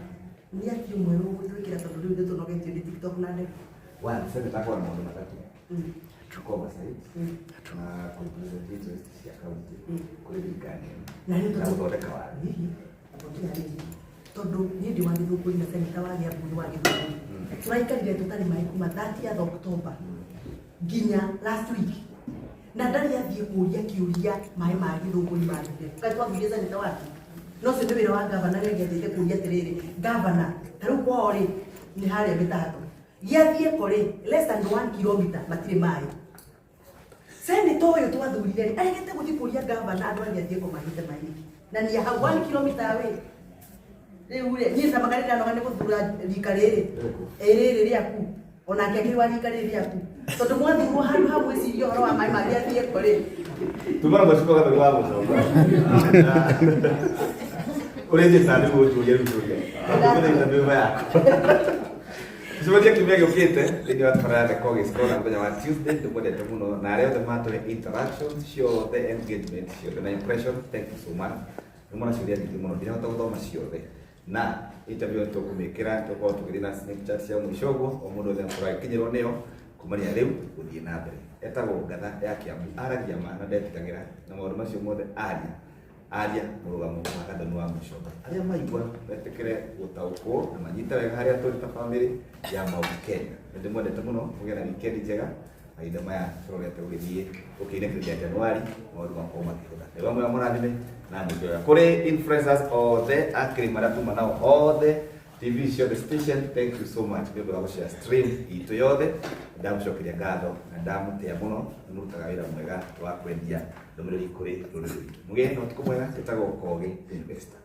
nĩ atĩ ũmwe ũgũtwĩkĩra tondũ rĩu nĩ tũnogetio nĩ tiktok na nderu. One, senator akorwo na maũndũ matatũ. Oversight na kũ-represent interest cia county kũrĩ thirikari Na rĩu na gũthondeka watho. Hihi, gũtirĩ rĩngĩ. Tondũ niĩ ndĩ wa Gĩthũngũri na seneta wa Kĩambu nĩ wa Gĩthũngũri. Tũraikarire tũtarĩ maĩ kuma 30th October nginya last week na ndarĩ athiĩ kũria kĩũria maĩ ma Gĩthũngũri mathire. Kaĩ twathurire seneta wake? No ũcio nĩ wĩra wa gavana nĩ angĩathiĩte kũria atĩrĩrĩ, gavana ta rĩu kwao rĩ nĩ harĩa mĩtato gĩathiĩ ko rĩ less than 1 kilometer matirĩ maĩ. Seneta ũyũ twathurire rĩ aregete gũthiĩ kũria gavana andũ arĩa athiĩ kũmahithe maĩ nĩkĩ na nĩ hau 1 kilometer away. Rĩu rĩ niĩ ta makarĩ ndanoga nĩ gũthura rika rĩrĩ ĩ rĩrĩ rĩaku onake akĩrĩ wa rika rĩrĩ rĩaku tondũ mwathurwo handũ ha gwĩciria ũhoro wa maĩ ma gĩathiĩ ko rĩ. Tuma na mheshimiwa Gathoni wa Gũcoka. Ũrĩ njĩta nĩguo ũnjũrie rĩu njũrie. Ndakũrĩa interview yakwa. Tucemanie kiumia gĩũkĩte thĩinĩ wa tabarĩra ya The Kogis Corner mũthenya wa Tuesday. Ndĩmwendete mũno na arĩa othe matũhe interactions ciothe, engagement ciothe na impression, thank you so much. Nĩ mona ciũria nyingĩ mũno ndinahota gũthoma ciothe na interview nĩ tũkũmĩkĩra tũkorwo tũgĩthiĩ na snapchat cia mũico ũguo o mũndũ wothe akorwo agĩkinyĩrwo nĩyo kumania rĩu gũthiĩ na mbere. Etagwo Ngatha ya Kĩambu, aragia ma na ndetigagĩra na maũndũ macio mothe aria aria mũrũgamo wa Gathoni wa Mũcoka. Arĩa maigua metĩkĩre gũtaũkwo na manyite wega harĩa tũrĩ ta bamĩrĩ ya Mount Kenya. Nĩ ndĩmwendete mũno, mũgĩe na weekend njega. Mahinda maya tũrorete ũgĩthiĩ ũkĩinĩkĩrĩria Januari maũndũ makorwo makĩhũtha. Nĩguo mwega mũrathime na mũingĩ wega. Kũrĩ influencers othe a Kĩrĩma arĩa tuma nao othe TV ciothe station, thank you so much nĩ ũndũ wa gũshare stream itũ yothe. Ndamũcokeria ngatho na ndamũtĩa mũno, nĩ mũrutaga wĩra mwega wa kwendia ndũmĩrĩri kũrĩ rũrĩrĩ rwitũ. Mũgĩe na ũtukũ mwega. Njĩtagwo Kogi Investor.